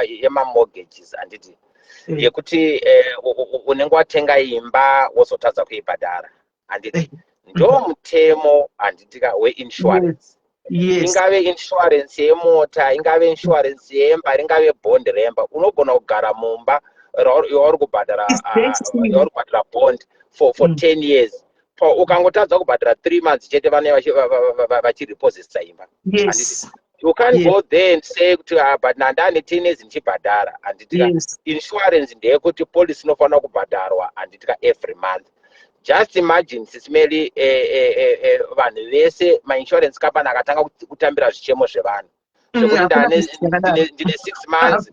S2: yemamortgages, handiti? Yekuti unenge watenga imba, wozotadza kuibhadhara, handiti? Ndo mutemo, handitika, weinsurance. Ingave insurance yemota, ingave insurance yemba, ringave bond remba, unogona kugara mumba yauri kubhadhara, yauri kubhadhara bond for 10 years. Ukangotadza kubhadhara 3 months chete, vane vachirepossessa imba. You can't go there and say kuti, "Ah, but nandane 10 years ndichibhadhara," handitika? Insurance ndeyekuti policy inofanira kubhadharwa, handitika, every month. Just imagine, Sis Melly, vanhu vese, mainsurance company akatanga kutambira zvichemo zvevanhu zvekuti ndine 6 months,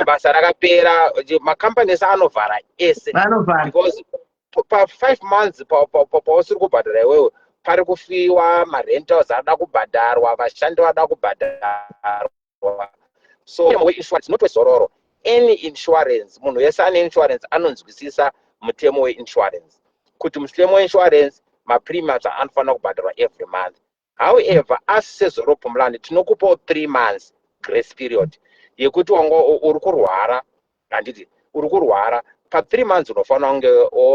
S2: basa rakapera, makambani ese anovhara ese, because pa5 months pausiri kubhadhara iwewe, pari kufiwa marentals anoda kubhadharwa, vashandi vanoda kubhadharwa. So weinsurance, not weZororo, any insurance, munhu wese ane insurance anonzwisisa mutemo weinsurance, kuti mutemo weinsurance, mapremiums anofanira kubhadharwa every month. However, asi seZororo Phumulani tinokupawo 3 months grace period yekuti wanga uri kurwara, handiti? Uri kurwara, pa3 months unofanira kunge,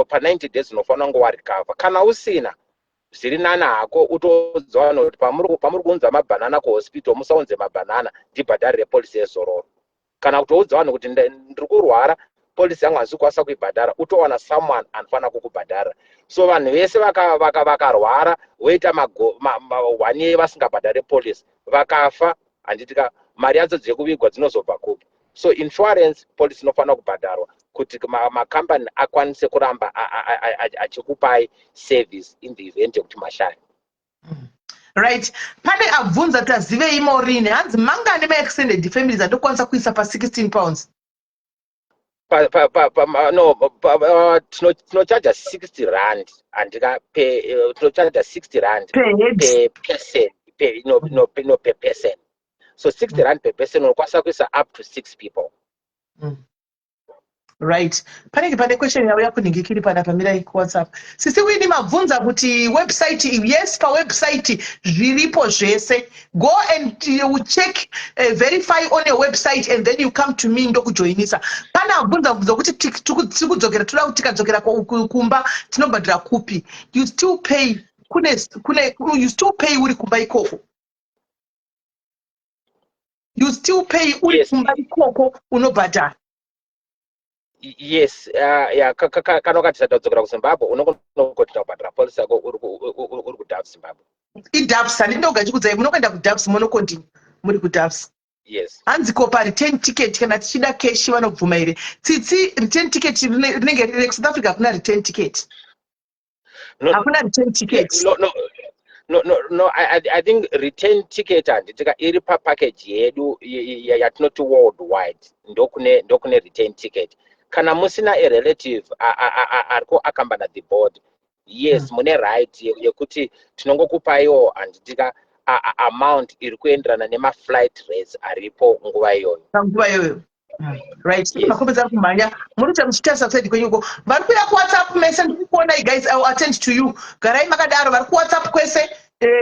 S2: pa90 days unofanira kunge warecover. Kana usina, zviri nani hako utoudza vanhu kuti pamuri kuunza mabhanana kuhospital, musaunze mabhanana, ndibhadharire policy yeZororo. Kana kutoudza vanhu kuti ndiri kurwara, policy yangu handisi kukwanisa kuibhadhara, utowana someone anofanira kukubhadhara. So vanhu vese vakarwara, voita one year vasingabhadhari policy, vakafa, handitika, mari yadzo dzekuvigwa dzinozobva kupi? So insurance policy inofanira kubhadharwa kuti makambani akwanise kuramba achikupai service in the event yekuti mashaya.
S1: Right, pane abvunza, tazivei Maureen, hanzi mangani maextended families andokwanisa kuisa pa£16?
S2: No, tinochaja R60, handika? Tinochaja R60
S1: per
S2: per person, no, per person. So R60 per person, unokwanisa kuisa up to six people.
S1: Right, panenge pane question yauya kunhingikiri panapa, mirai, kuWhatsApp. Sisi Wini mabvunza kuti website. Yes, pawebsite zviripo zvese. Go and you check, verify on your website and then you come to me, ndokujoinisa. Pane abvunza bvunza kuti tiri kudzokera, toda kuti tikadzokera kumba tinobhadhira kupi? You still pay kune you still pay uri kumba ikoko. You still pay uri kumba ikoko, unobhadhara.
S2: Yes, yeah, kana ukati kudzokera kuZimbabwe, unogona kubhadhara policy yako uri kuDoves Zimbabwe.
S1: IDoves, handindoga chikudzai, munokuenda kuDoves, munocontinue muri kuDoves.
S2: Yes.
S1: Hanzi ko pareturn ticket, kana tichida cash vanobvuma here? Tsitsi, return ticket rinenge riri kuSouth Africa, hakuna return ticket.
S2: No.
S1: Hakuna return ticket.
S2: No, I think return ticket, handitika, iri papackage yedu yatinoti worldwide, ndokune return ticket. Kana musina a relative ari kuaccompany the board, yes, mune right yekuti tinongokupaiwo, handitika, amount iri kuenderana nemaflight rates aripo nguva iyoyo.
S1: Panguva iyoyo, right.
S2: Yes.
S1: Makombe ari kumhanya, muri kuita muchitarisa kuside kwenyuko. Vari kuuya kuWhatsApp mese, ndiri kukuonai. Guys, I will attend to you, garai makadaro. Vari kuWhatsApp kwese,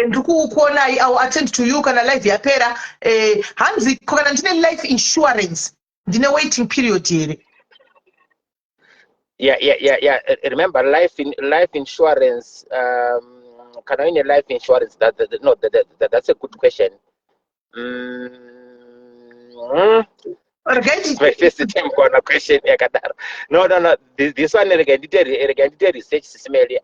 S1: ndiri kukuonai. I will attend to you kana live yapera. Hanzi ko kana ndine life insurance, ndine waiting period here?
S2: Yeah. Remember, life insurance, Kana uine life insurance, that, no, that's a good question.
S1: Regai.
S2: My first time kuwana question yakadaro. No, this one, rega ndite research, Sis Melly.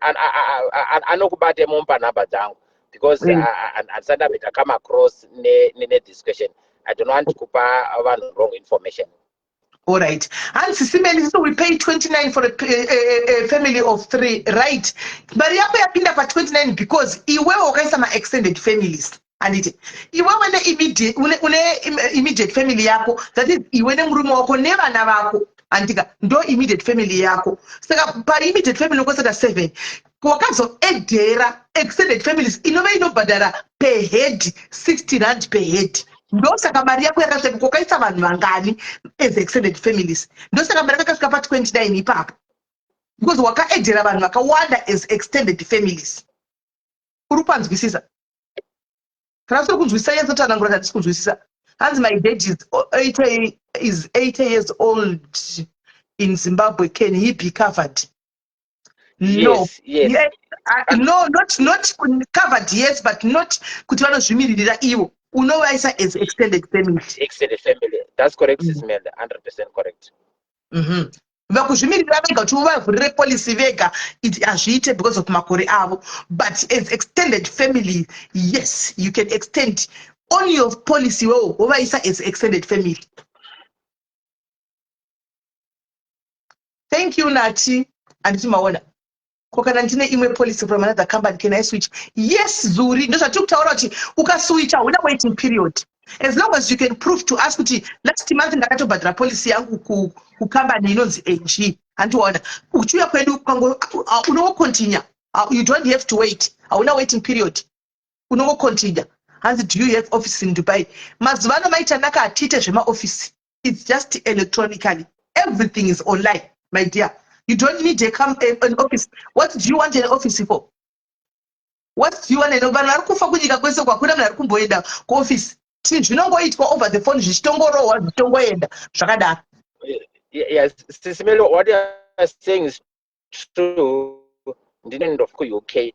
S2: Anokubata mupa nhamba dzangu because handisati ndamboita come across ne this question. I don't want kupa vanhu wrong information.
S1: All right. And Sis Melly, so we pay 29 for a family of three, right? Mari yako yapinda pa 29 because iwewe wakaisa ma-extended families. Handiti iwewe ne-immediate une immediate family yako, that is iwe nemurume wako nevana vako, handika? Ndo immediate family yako. Saka paimmediate family ukoseta 7, wakazoedhera extended families inova inobhadhara per head R60 per head. Ndosaka mari yako yakasvika. Kwakaisa vanhu vangani as extended families? Ndosaka mari yako yakasvika pa29 ipapo, because wakaedhera vanhu vakawanda as extended families. Uri kupanzwisisa? Kana usiri kunzwisisa, nyatsotsanangura kuti handisi kunzwisisa. Hanzi, "My dad is 80 years old in Zimbabwe. Can he be covered?" No.
S2: Yes.
S1: Yeah, no, not covered, yes, but not kuti vanozvimiririra ivo. Unovaisa as extended family.
S2: Extended family, that's correct. Sis Melly, 100% correct.
S1: Vakuzvimirira vega, kuti uvavhurire policy vega, hazviite because of makore avo. But as extended family, yes, you can extend on your policy wewo, wovaisa as extended family. Thank you, Nati. Handiti maona ko? Kana ndine imwe policy from another company, can I switch? Yes, Zuri, ndozvatiri kutaura kuti ukaswitcha hauna waiting period, as long as you can prove to us kuti last month ndakatobhadhara policy yangu kucompany inonzi ng. Handiona uchiuya kwedu, unongocontinue. You don't have to wait, hauna waiting period, unongocontinue. Hanzi, "Do you have office in Dubai?" Mazuva ano maitanaka, hatiite zvemaofisi. It's just electronically, everything is online, my dear. You don't need an office. What do you want an office for? What do you want? Vanhu vari kufa kunyika kwese, kwakuna munhu ari kumboenda kuofisi. Zvinongoitwa over the phone, zvichitongorohwa, zvichitongoenda zvakadaro.
S2: Yes, Sis Melly, what you are saying is true. Ndine ndof ku-UK.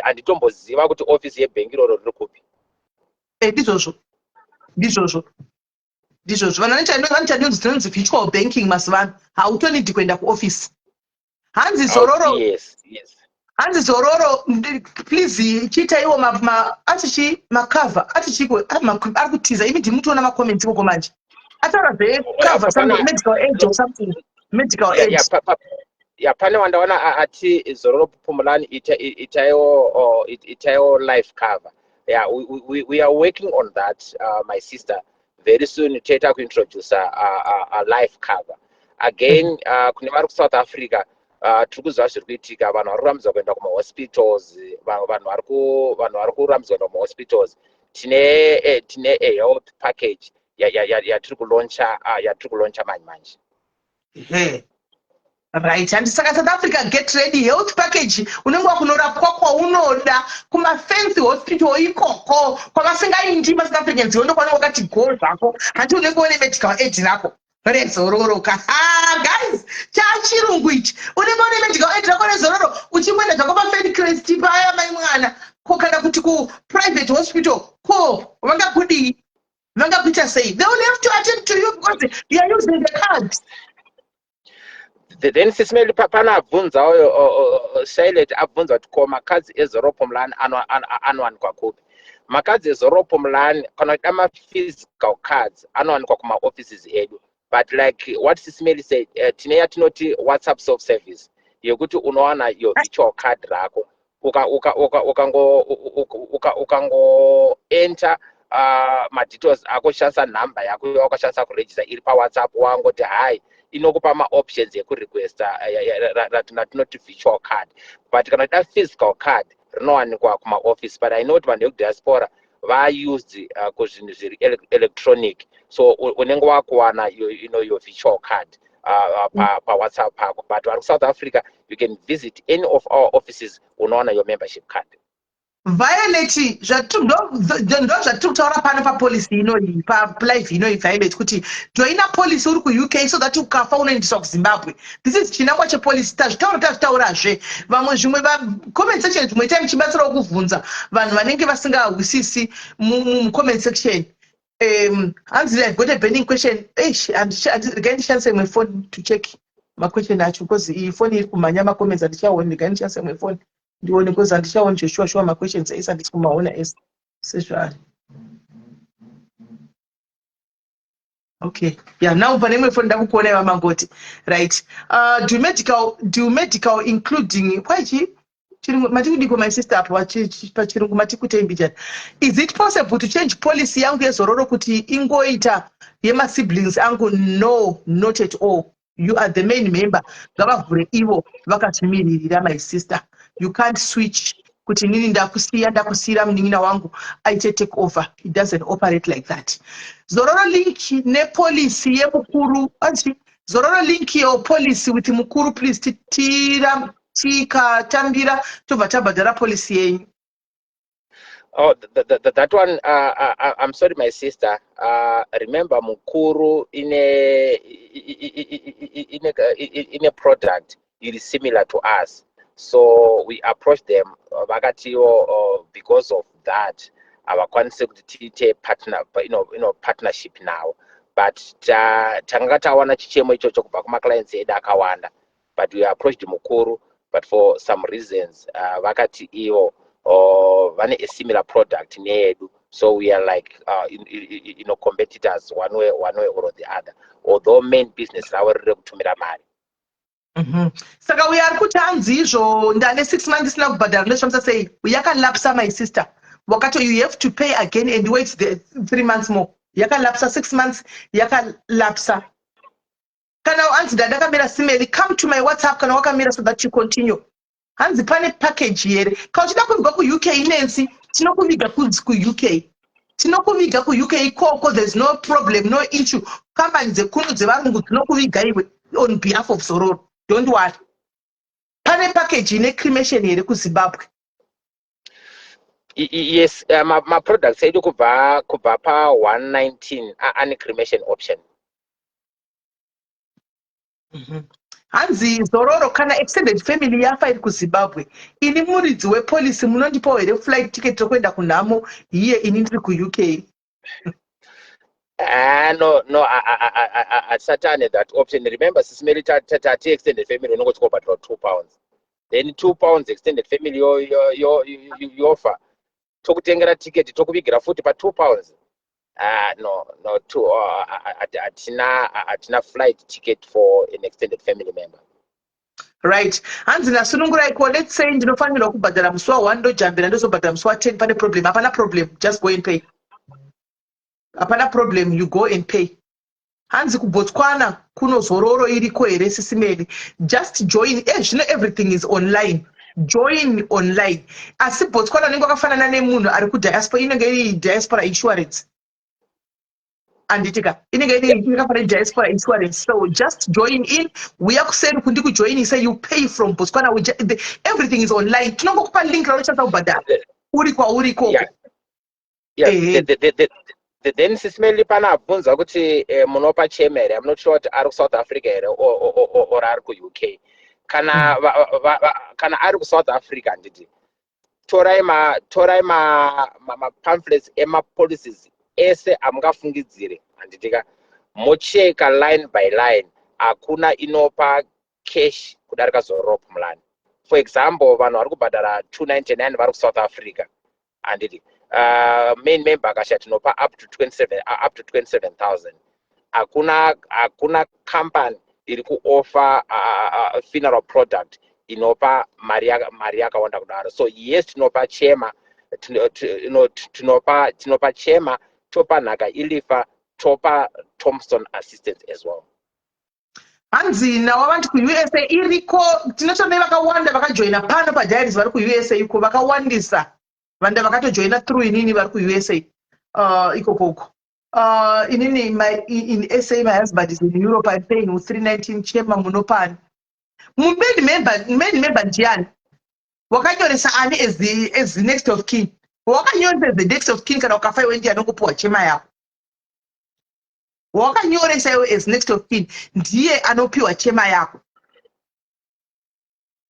S2: Handitomboziva kuti ofisi yebhengi iroro riri kupi.
S1: Ndizvozvo, ndizvozvo, ndizvozvo. Vanhu vanoita dzinonzi virtual banking mazuva ano. Hautonidi kuenda kuofisi. Hanzi Zororo, hanzi Zororo, please chiitaiwo ati chi macover, ati chiko ari kutiza. Imi ndimutoona macomments ikoko manje. Ataura zvecover, medical aid or something, medical aid.
S2: Ya, pane wandaona ati, "Zororo Pumulani, itaiwo life cover." Yeah, we are working on that, my sister. Very soon toita kuintroduce a life cover again. Kune vari kuSouth Africa, tiri kuziva zviri kuitika. Vanhu vari kurambidzwa kuenda kumahospitals. Vanhu vari kurambidzwa kuenda kumahospitals. Tine a health package yatiri kulauncha manje manje.
S1: Right, handi saka South Africa, get ready. Health package, unenge wakunorapwa kwaunoda, kumafancy hospital ikoko kwavasingaindi maSouth Africans. Iwe ndokwanenge wakati go zvako. Handi unenge une medical aid rako rezororo ka. Ha, guys, chachirungu ichi. Unenge une medical aid rako rezororo, uchimboenda zvako paFencrest paya, mai mwana ko, kana kuti kuprivate hospital ko, vangakudii? Vangakuita sei? They will have to attend to you because you are using the card.
S2: Then Sis Melly, pana abvunzawo, Silent abvunza kuti, "Ko makadzi eZororo Phumulani anowanikwa kupi?" Makadzi eZororo Phumulani, kana uchida maphysical cards, anowanikwa kumaoffices edu. But like what Sis Melly said, tine yatinoti WhatsApp self service yekuti unowana your virtual card rako. Ukangoenter madetails ako, shandisa nhamba yako yawakashandisa kuregister iri paWhatsApp, wangoti "Hi", inokupa maoptions ekurequesta ratinoti virtual card. But kana uchida physical card, rinowanikwa kumaoffice. But I know kuti vanhu vekudiaspora vaused kuzvinhu zviri electronic, so unenge wakuwana your virtual card paWhatsApp pako. But vari kuSouth Africa, you can visit any of our offices, unowana your membership card.
S1: Violet, ndo zvatiri kutaura pano papolicy inoyi, palive inoyi, Violet, kuti joina policy uri kuUK so that ukafa unoendeswa kuZimbabwe. This is chinangwa chepolicy. Tazvitaura, tazvitaurazve. Vamwe zvimwe comment section, zvimwe itai muchibatsirawo kuvhunza vanhu vanenge vasingahwisisi mucomment section. Hanzi, "I've got a burning question." Eish, regai ndishandise imwe phone to check maquestion acho, because iyi foni iri kumhanya, macomments handichaoni. Regai ndishandise imwe phone ndione, because handichaoni zveshuwa shuwa. Maquestions ese handisi kumaona ese sezvaari. Okay, yeah, now pane imwe foni ndakukuona vamangoti. Right, do medical including kwaichi chirungu mati kudiko, my sister? Apo pachirungu mati kutei mbijana? Is it possible to change policy yangu yeZororo kuti ingoita yemasiblings angu? No, not at all. You are the main member. Ngavavhure ivo vakazvimiririra, my sister. You can't switch kuti inini ndakusiya, ndakusiyira munin'ina wangu aite take over. It doesn't operate like that. Zororo link nepolicy yemukuru. Anzi, "Zororo, link your policy with Mukuru, please." Titira tikatambira, tobva tabhadhara policy yenyu.
S2: Oh, that one, I'm sorry, my sister. Remember, Mukuru in a product, it is similar to us. So we approached them, vakati, oh, because of that, havakwanisi kuti tiite partner, partnership now. But tanga tawana chichemo ichocho kubva kumaclients edu akawanda. But we approached Mukuru, but for some reasons, vakati ivo vane a similar product neyedu, so we are like competitors one way or the other, although main business ravo riri rekutumira mari.
S1: Saka uyo ari kuti hanzi izvo ndane 6 months isina kubhadhara, ndozvifambisa sei? Yakalapsa, my sister. Wakato you have to pay again and wait the 3 months more. Yakalapsa, 6 months yakalapsa. Kana hanzi ndandakamira simeli, come to my WhatsApp kana wakamira so that you continue. Hanzi pane package here kana uchida kuvigwa kuUK? Nancy, tinokuviga kuUK, tinokuviga kuUK ikoko. There's no problem, no issue. Kambani dzekuno dzevarungu dzinokuviga iwe on behalf of Zororo. Don't worry. Pane package ine cremation here kuZimbabwe?
S2: Yes, maproducts edu kubva pa119 ane cremation option.
S1: Hanzi, "Zororo, kana extended family yafa iri kuZimbabwe, ini muridzi wepolicy, munondipawo here flight ticket rekuenda kunhamo hiye ini ndiri kuUK?"
S2: Ah, no, hatisati ane that option. Remember, sisimeli, tati extended family unongoti kobhadhara £2, then £2 extended family yofa, tokutengera tiketi, tokuvigira futi pa£2. Ah, no, two, hatina flight ticket for an extended family member.
S1: Right. Hanzi nasununguraiko, "Let's say ndinofanirwa kubhadhara musi wa1, ndojambira, ndozobhadhara musi wa10, pane problem?" Hapana problem, just go and pay. Hapana problem, you go and pay. Hanzi, "KuBotswana kuno Zororo iriko here, sisimeli?" Just join. Zvino everything is online. Join online. Asi Botswana unenge wakafanana nemunhu ari kudiaspora, inenge iri diaspora insurance, anditika? Inenge iri yakafanana diaspora insurance. So just join in. Uya kuseri kundikujoinise. You pay from Botswana. Everything is online. Tinongokupa link raunoshandisa kubhadhara uri kwauri ikoko.
S2: Then sisimeli, pana abvunza kuti munopa chema here? I'm not sure kuti ari kuSouth Africa here or ari kuUK. Kana kana ari kuSouth Africa, handiti, torai mapamphlets emapolicies ese amungafungidzire, handitika? Mocheka line by line. Hakuna inopa cash kudarika Zororo Phumulani. For example, vanhu vari kubhadhara 299 vari kuSouth Africa, handiti, main member akashaya, tinopa up to 27, up to 27,000. Hakuna company iri kuoffer funeral product inopa mari yakawanda kudaro. So yes, tinopa chema, tinopa chema, topa nhaka ilifa, topa tombstone assistance as well.
S1: Hanzi nawa vanti, "KuUSA iriko?" Tinotoona vakawanda vakajoina pano padiaries vari kuUSA iko, vakawandisa vanda vakatojoina through inini vari kuUSA ikokoko. Inini in SA, my husband is in Europe. I'm paying 319 chema, munopani? Mumain member, main member ndiani?
S3: Wakanyoresa ani as the next of kin? Wakanyoresa as the next of kin, kana ukafa iwe ndiye anongopiwa chema yako. Wakanyoresa iwe as next of kin ndiye anopiwa chema yako.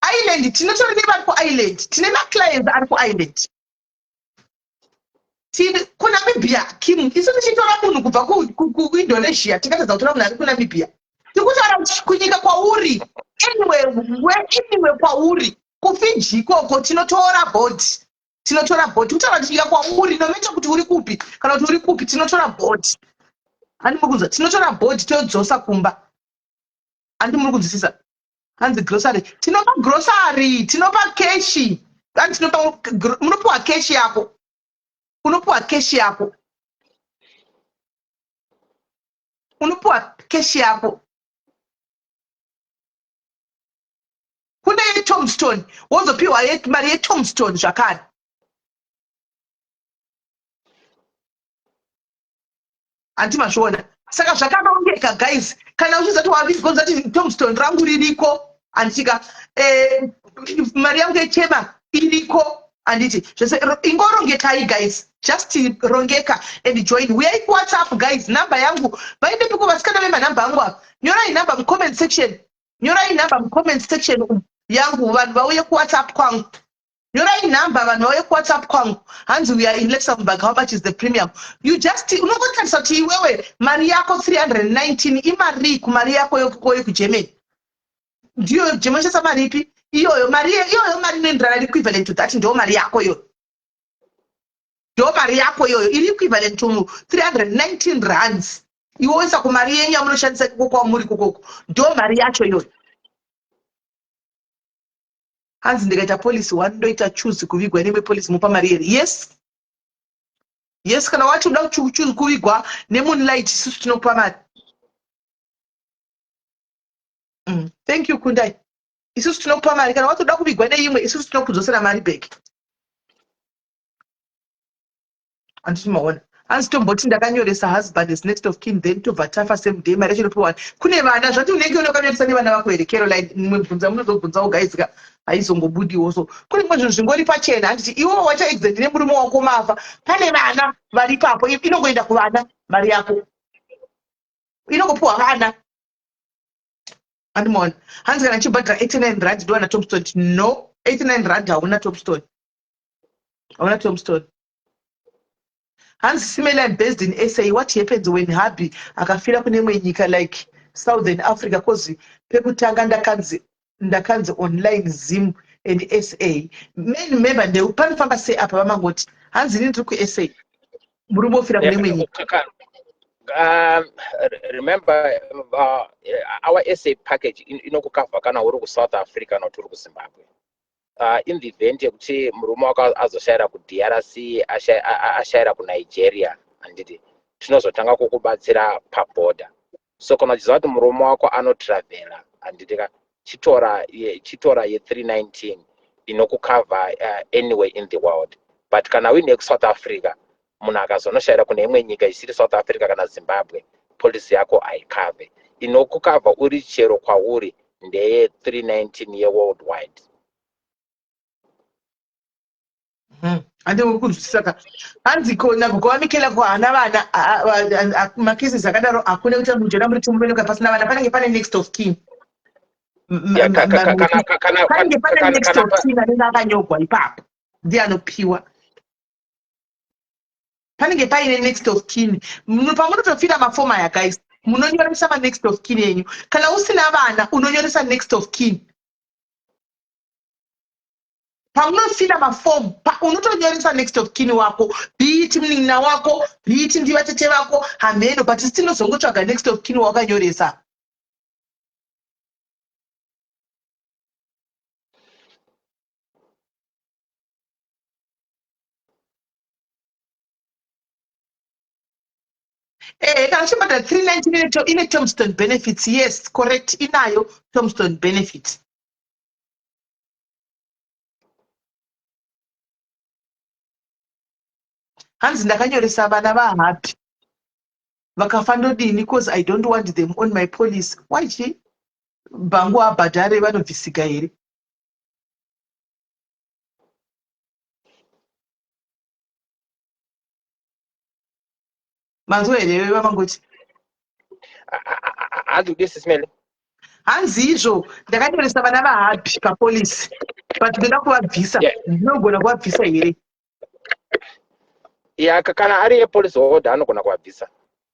S3: Ireland, tinotori nevari kuIreland, tine maclients ari kuIreland, kuNamibia. Kim, isu tichitora munhu kubva kuIndonesia, tingatadza kutora munhu ari kuNamibia? Tikutaura kuti kunyika kwauri, anyway, anyway kwauri, kuFiji ikoko tinotora body, tinotora body. Kutaura kuti nyika kwauri, no matter kuti uri kupi, kana kuti uri kupi, tinotora body. Handi muri kunzwa? Tinotora body todzosa kumba. Handi muri kunzwisisa? Hanzi grocery, tinopa grocery, tinopa cash. Handi tinopa, munopiwa cash yako, unopiwa cash yako, unopiwa cash yako. Kune yetombstone, wozopiwa mari yetombstone zvakare. Handi mazviona? Saka zvakarongeka, guys. Kana uchizati wavigonza kuti tombstone rangu ririko, handitika mari yangu yechema iriko, handiti zvese ingorongekai, guys. Just rongeka and join. Uyai kuWhatsApp, guys. Namba yangu vaendepiko vasikana vemanhamba angu ava? Nyorai namba mucomment section, nyorai namba mucomment section yangu, vanhu vauye kuWhatsApp kwangu. Nyorai nhamba, vanhu vauye kuWhatsApp kwangu. Hanzi, "We are in Luxembourg, how much is the premium?" You just unongotarisa kuti iwewe mari yako 319 imarii kumari yako yekuGermany? Ndiyo jemoshesa mari ipi iyoyo? Mari iyoyo, mari inoenderana, equivalent to that, ndo mari yako iyoyo, ndo mari yako iyoyo iri equivalent to 319 rands. Iwe woisa kumari yenyu yamunoshandisa ikoko kwamuri kokoko, ndo mari yacho iyoyo. Hanzi, "Ndikaita policy one, ndoita choose kuvigwa nemwe policy, mupa mari here?" Yes, kana wati uda choose kuvigwa neMoonlight, isusu tinokupa mari. Thank you, Kundai. Isusu tinokupa mari. Kana wati uda kuvigwa neimwe, isusu tinokudzosera mari back. Handiti maona? Hanzi, "Tomboti ndakanyoresa husband as next of kin, then tobva tafa same day, mari yacho inopiwa kune vana?" Zvati unenge unokanyoresa nevana vako here, Caroline? Mumwe bvunza munozobvunzawo, guys ka, haizongobudiwo. So kune zvimwe zvinhu zvingori pachena. Handiti iwewo wacha accident nemurume wako, mafa, pane vana vari ipapo, inongoenda kuvana mari yako, inongopiwa vana. Andimaona? Hanzi, "Kana ndichibhadhara 89 rand ndowana tombstone?" No, 89 rand hauna tombstone, hauna tombstone. Hanzi, "Similar, I'm based in SA. What happens when hubby akafira kune imwe nyika like Southern Africa? Cause pekutanga ndakanzi online Zim and SA main member." Ndeu panofamba sei apa? Vamangoti hanzi, "Ini ndiri kuSA, murume ofira kune imwe nyika."
S2: Remember, our SA package inokukavha kana uri kuSouth Africa kana kuti uri kuZimbabwe. In the event yekuti murume wako azoshayira kuDRC, ashayira kuNigeria, handiti tinozotanga kukubatsira paborder? So kana uchiziva kuti murume wako anotravhela, handiti ka, chitora ye319 inokukavha anywhere in the world. But kana uine kuSouth Africa, munhu akazonoshayira kune imwe nyika isiri South Africa kana Zimbabwe, policy yako haikavhe. Inokukavha uri chero kwauri ndeye319 yeworldwide.
S3: Handi uri kunzwisisa ka? Hanzi, "Ko nagogo vaMikela ko haana vana?" Macases akadaro hakuna kuti mujona muri timubenuka pasina vana, panenge pane next of kin. Panenge pane next of kin anenge akanyogwa ipapo, ndiye anopiwa. Panenge paine next of kin. Pamunotofira mafomu aya, guys, munonyoresa manext of kin enyu. Kana usina vana, unonyoresa next of kin. Pamunofira mafomu, unotonyoresa next of kin wako, be it munin'ina wako, be it ndivatete vako, hameno, but isi tinozongotsvaga next of kin wakanyoresa. Kana uchibhadhara 319 ine tombstone benefits. Yes, correct, inayo tombstone benefits. Hanzi, "Ndakanyoresa vana vahubby, vakafa ndodini? Cause I don't want them on my policy." Why chi bhangu abhadhare? Vanobvisika here? Manzwa here vamangoti?
S2: Hanzi kudii, Sis Melly?
S3: Hanzi izvo ndakanyoresa vana vahubby papolicy, but ndoda kuvabvisa. Ndinogona kuvabvisa here?
S2: Ya, kana ari yepolicy holder anogona kuvabvisa.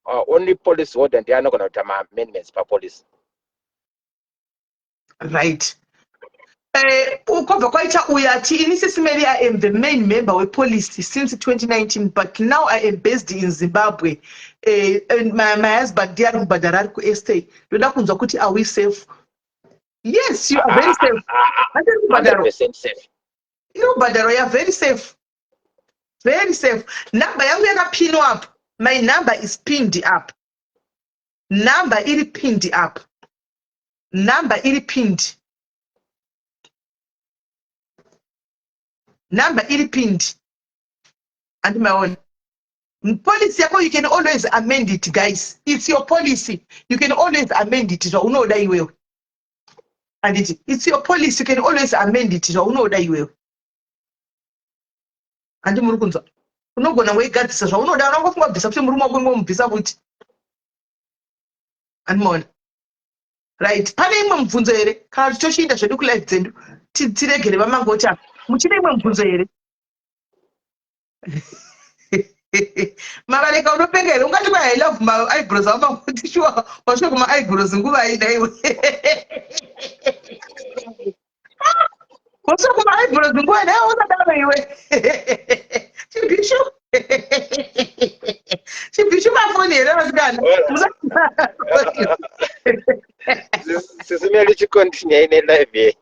S2: Only policy holder ndiye anogona kuita maamendments papolicy.
S3: Right. Kwabva kwaita uyu ati, "Ini Sis Melly, I am the main member wepolicy since 2019, but now I am based in Zimbabwe and my husband ndiye ari kubhadhara ari kuSA. Ndoda kunzwa kuti are we safe?" Yes, you are very safe. Hatiri kubhadharwa.
S2: 100% safe.
S3: Iri kubhadharwa. You are very safe, very safe. Number yangu yakapinwa up. My number is pinned up. Number iri pinned up. Number iri pinned. Number iri pinned. Andimaona policy yako. You can always amend it, guys. It's your policy, you can always amend it zvaunoda iwewe, handiti? It's your policy, you can always amend it zvaunoda iwewe, handi muri kunzwa? Unogona weigadzisa zvaunoda. Unongofunga kubvisa kuti murume wako ingomubvisa futi, andimaona? Right, pane imwe mubvunzo here, kana kuti tochiinda zvedu kulive dzedu? Tiregere vamangoti apa. Muchine imwe mubvunzo here? Mavareka, unopenga here? Ungati kwai, "I love maeyebrows avamangoti." Shuwa, wasvika kumaeyebrows nguva ina iwe? Wasvika kumaeyebrows nguva ina iwe? Usadaro iwe. Chibhishu, chibhishu, mafoni here vasikana?
S2: Sis Melly, chicontinue nelive ye.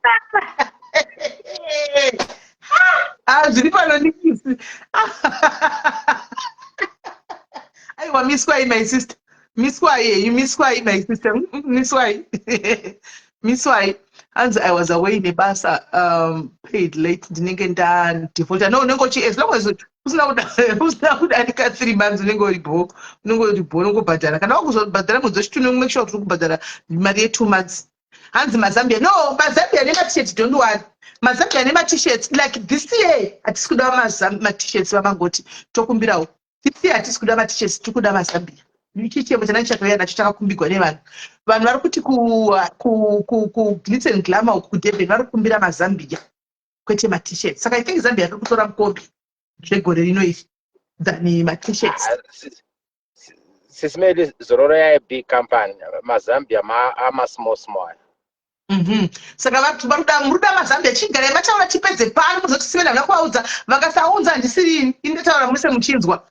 S3: Ah, zviri pano nikisi. Aiwa, miswai, my sister, miswai henyu, miswai, my sister. Miswai, miswai. Hanzi, "I was away nebasa, paid late, ndinenge ndadefaulta?" No, unenge uchi, as long as usina kudarika 3 months, unenge uri bho, unenge uri bho. Unongobhadhara. Kana wakuzobhadhara mwedzi wechitunu, make sure kuti uri kubhadhara mari ye2 months. Hanzi mazambia. No, mazambia nemaT-shirts, don't worry. Mazambia nemaT-shirts, like this year hatisi kuda maT-shirts. Vamangoti, tokumbirawo, this year hatisi kuda maT-shirts, tiri kuda mazambia. Chichemo chana chatouya nacho chakakumbigwa nevanhu. Vanhu vari kuti kuGlitz and Glamour uku kuDurban vari kukumbira mazambia kwete maT-shirts. Saka I think Zambia riri kutora mukombi zvegore rino iri than maT-shirts.
S2: Ah, Sis Melly, Zororo yaye big company. Mazambia ama-small small.
S3: Saka vantu varikuda, muri kuda mazambia. Chigarai mataura tipedze pano, muzoti simena hamuna kuvaudza. Vakasaunza, handisirini ini ndataura, muse muchinzwa,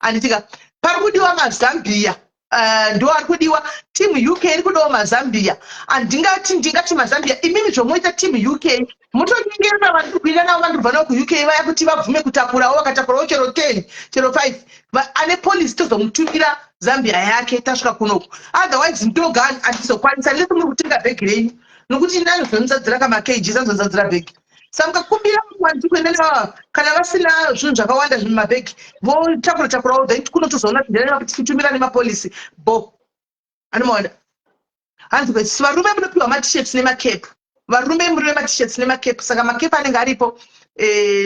S3: handitika? Pari kudiwa mazambia. Ndo ari kudiwa. Team UK iri kudawo mazambia. Handingati, ndingati mazambia. Imimi zvomoita, team UK, mutonyengerera vandiri kuenda navo, vandiri navo kuUK vaya, kuti vabvume kutakurawo. Vakatakurawo chero 10, chero 5, ane policy, tozomutumira zambia yake tasvika kunoku. Otherwise ndoga handizokwanisa lesi muri kutenga bhegi renyu, nokuti ndanozomudzadzira kamakgs, anozonzadzira bhegi. Saka mukakumbira vandiri kuenda navo, kana vasina zvinhu zvakawanda zvimumabhegi, votakura takurawo, then kunotozoona kuti tichitumira nemapolicy bo. Anomaona? Hanzi kwesi varume munopiwa maT-shirts nemacape. Varume muri vemaT-shirts nemacape. Saka macape anenge aripo,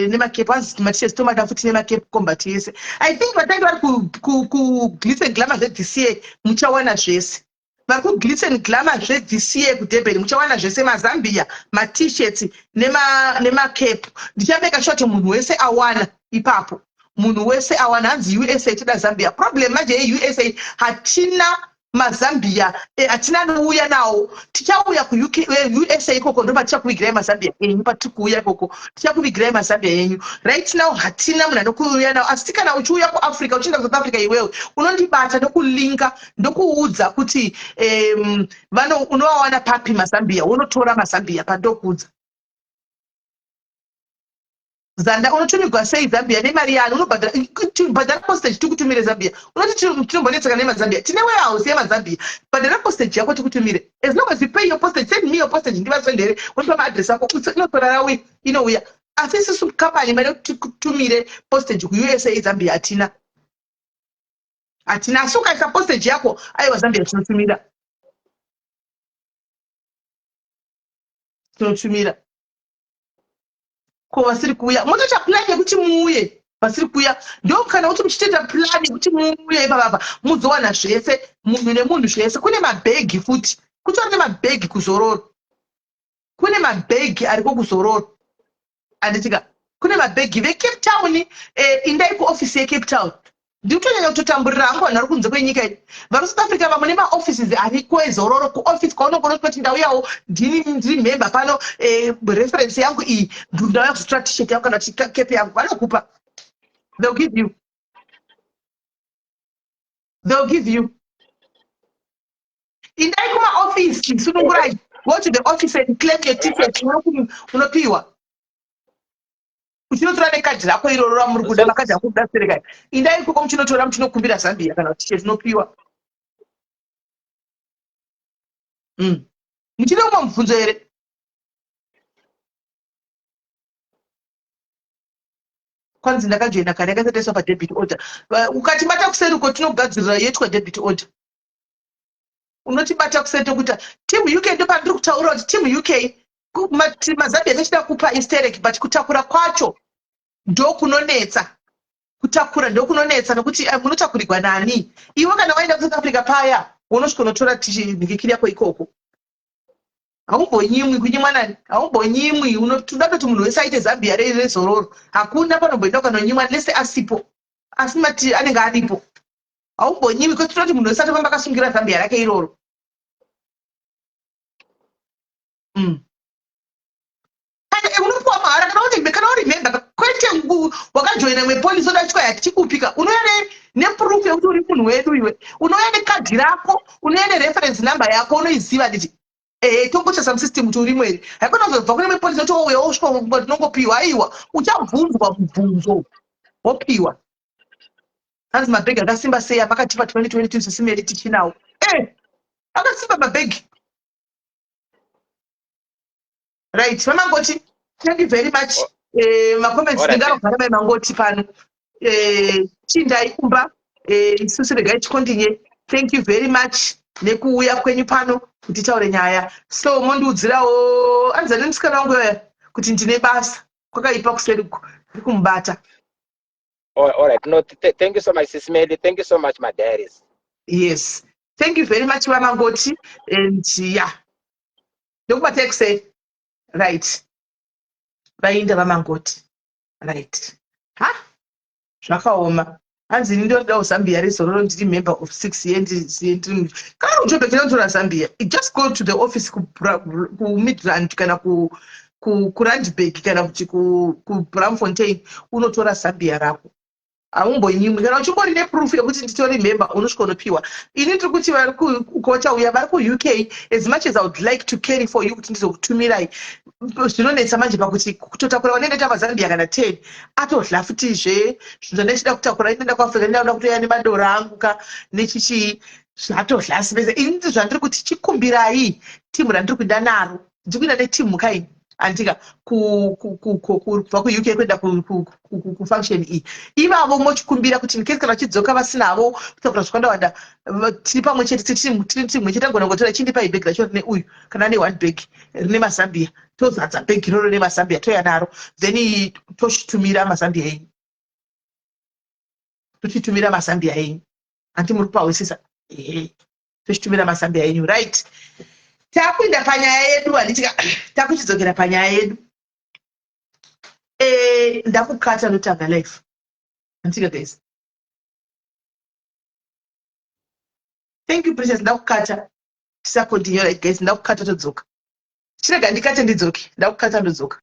S3: nemacape. Hanzi maT-shirts tomada futi nemacape, combat yese. I think vatange vari kuGlitz and Glamour zvethis year muchawana zvese. Vari kuGlitz and Glamour zvethis year kuDurban muchawana zvese, mazambia, maT-shirts nemacape. Ndichameka sure kuti munhu wese awana ipapo, munhu wese awana. Hanzi USA toda zambia. Problem manje yeUSA, hatina mazambia, hatina anouya nawo. Tichauya kuUK, USA ikoko ndo patichakuvigirai mazambia enyu. Patiri kuuya ikoko tichakuvigirai mazambia enyu. Right now hatina munhu anokuuya nawo. Asi kana uchiuya kuAfrica, uchienda kuSouth Africa, iwewe unondibata, ndokulinka, ndokuudza kuti unovawana papi mazambia, unotora mazambia pandokuudza. Zanda unotumigwa sei zambia nemari yani? Unobhadhara postage, tikutumire zambia. Unoti tinombonetseka nemazambia? Tine warehouse yemazambia. Bhadhara postage yako, tikutumire. As long as you pay your postage, send me your postage, ndivasendere. Unopa maadress ako, inotora rauya, inouya. Asi isusu company, mari yekuti tikutumire postage kuUSA zambia hatina, hatina. Asi ukaisa postage yako, aiwa, zambia tinotumira, tinotumira. Ko vasiri kuuya, motoita plan yekuti muuye. Vasiri kuuya ndo kana kuti muchitoita plan yekuti muuye ipapapa muzowana zvese munhu nemunhu zvese. Kune mabhegi futi, kutori nemabhegi kuzororo, kune mabhegi ariko kuzororo, handitika? Kune mabhegi veCape Town. Indai kuofisi yeCape Town. Ndiri kutonyanya kutotamburira hangu vanhu vari kunze kwenyika iyi. Vari South Africa vamwe nemaoffices ariko ezororo. Kuoffice kwaunogona kuti ndauyawo, ndini ndiri member pano, reference yangu iyi, ndauya kuzotora T-shirt yangu kana kuti cap yangu, vanokupa. They'll give you, they'll give you. Indai kumaofisi, sunungurai. Go to the office and claim your ticket. Unopiwa uchinotora nekadhi rako iroro ramuri kuda. Makadhi ako kuda serekai, indai ikoko muchinotora, muchinokumbira zambia kana kuti t-shirt, unopiwa. Muchine umwe mubvunzo here? Kwanzi ndakajoina kare, yakasataiswa padebit order. Ukatibata kuseri uko, tinogadzirira yoitwa debit order. Unotibata kuseri tokuita. Team UK, ndo pandiri kutaura kuti team UK, mazambia tichida kupa isterek, but kutakura kwacho ndokunonetsa. Kutakura ndokunonetsa nokuti munotakurirwa nani? Iwe kana waenda kuSouth Africa paya, unosvika unotora nhikikiri yako ikoko. Haumbonyimwi. Kunyimwa nani? Haumbonyimwi. Toda kuti munhu wese aite zambia rezororo. Hakuna panomboenda ukanonyimwa lese asipo, asi mati anenge aripo. Haumbonyimwi kwete. Toda kuti munhu wese atofamba akasungira zambia rake iroro. Unopiwa mahara kana uri member, kwete wakajoina imwe policy oda chikwa yatichikupika. Unouya neproof yekuti uri munhu wedu. Iwe unouya nekadhi rako, unouya nereference number yako, unoiziva nditi ehe, tongochesa musystem kuti urimo here. Haikona kuzobva kune imwe policy oti wouya wosvika tinongopiwa. Aiwa, uchabvunzwa mubvunzo, wopiwa. Hanzi mabhegi akasimba sei amakatipa 2022, Sis Melly? Tichinawo. Akasimba mabhegi. Right, vamangoti, thank you very much. Macomments ndingarogara mai mangoti pano. Chindai kumba. Isusu regai tikontinye. Thank you very much nekuuya kwenyu pano kuti taure nyaya. So mondiudzirawo, anzi ane musikana wangu yoya kuti ndine basa kwakaipa kuseri ndiri kumubata.
S2: All right. No, thank you so much, Sis Melly. Thank you so much, my diaries.
S3: Yes, thank you very much, vamangoti, and yeah, ndokubatai kuseri. Right, vainda vamangoti. Right, ha, zvakaoma. Hanzi ini ndinodawo zambia rezororo, ndiri member of 6 year, ndiri kana kuJobek, ndinotora zambia. Just go to the office kuMidrand kana kuRandburg kana kuti kuBraamfontein, unotora zambia rako. Haumbonyimwi kana uchimbori neproof yekuti nditori member, unosvika unopiwa. Ini ndiri kuti vari vachauya vari kuUK, as much as I would like to carry for you kuti ndizokutumirai, zvinonetsa manje pakuti kutotakura vanendaita mazambia kana 10 atodla futizve. Zvinhu zvandaichida kutakura, inoenda kuAfrica, ndinoda kutoya nemadora angu ka nechichii, zvatodla sipese. Ini zvandiri kuti, chikumbirai timu randiri kuenda naro. Ndiri kuenda netimu kaini, andika kubva kuUK kuenda kufunction iyi. Ivavo mochikumbira kuti in case kana vachidzoka vasinavo kutakura zvakawanda wanda, tiri pamwe chete, tiri timwe chete, agona kungotora, chindipai bhegi racho rine uyu kana ane one bag rine mazambia, tozadza bhegi iroro nemazambia, toya naro, then tochitumira mazambia enyu, tochitumira mazambia enyu. Handi muri kupahwisisa? Ehe, tochitumira mazambia enyu. Right, takuenda panyaya yedu, handiti? Takuchidzokera panyaya yedu. Ndakukata, ndotanga live, handitika guys? Thank you, Precious. Ndakukata, tisacontinue. Right guys, ndakukata, todzoka. Chirega ndikate ndidzoke. Ndakukata, ndodzoka.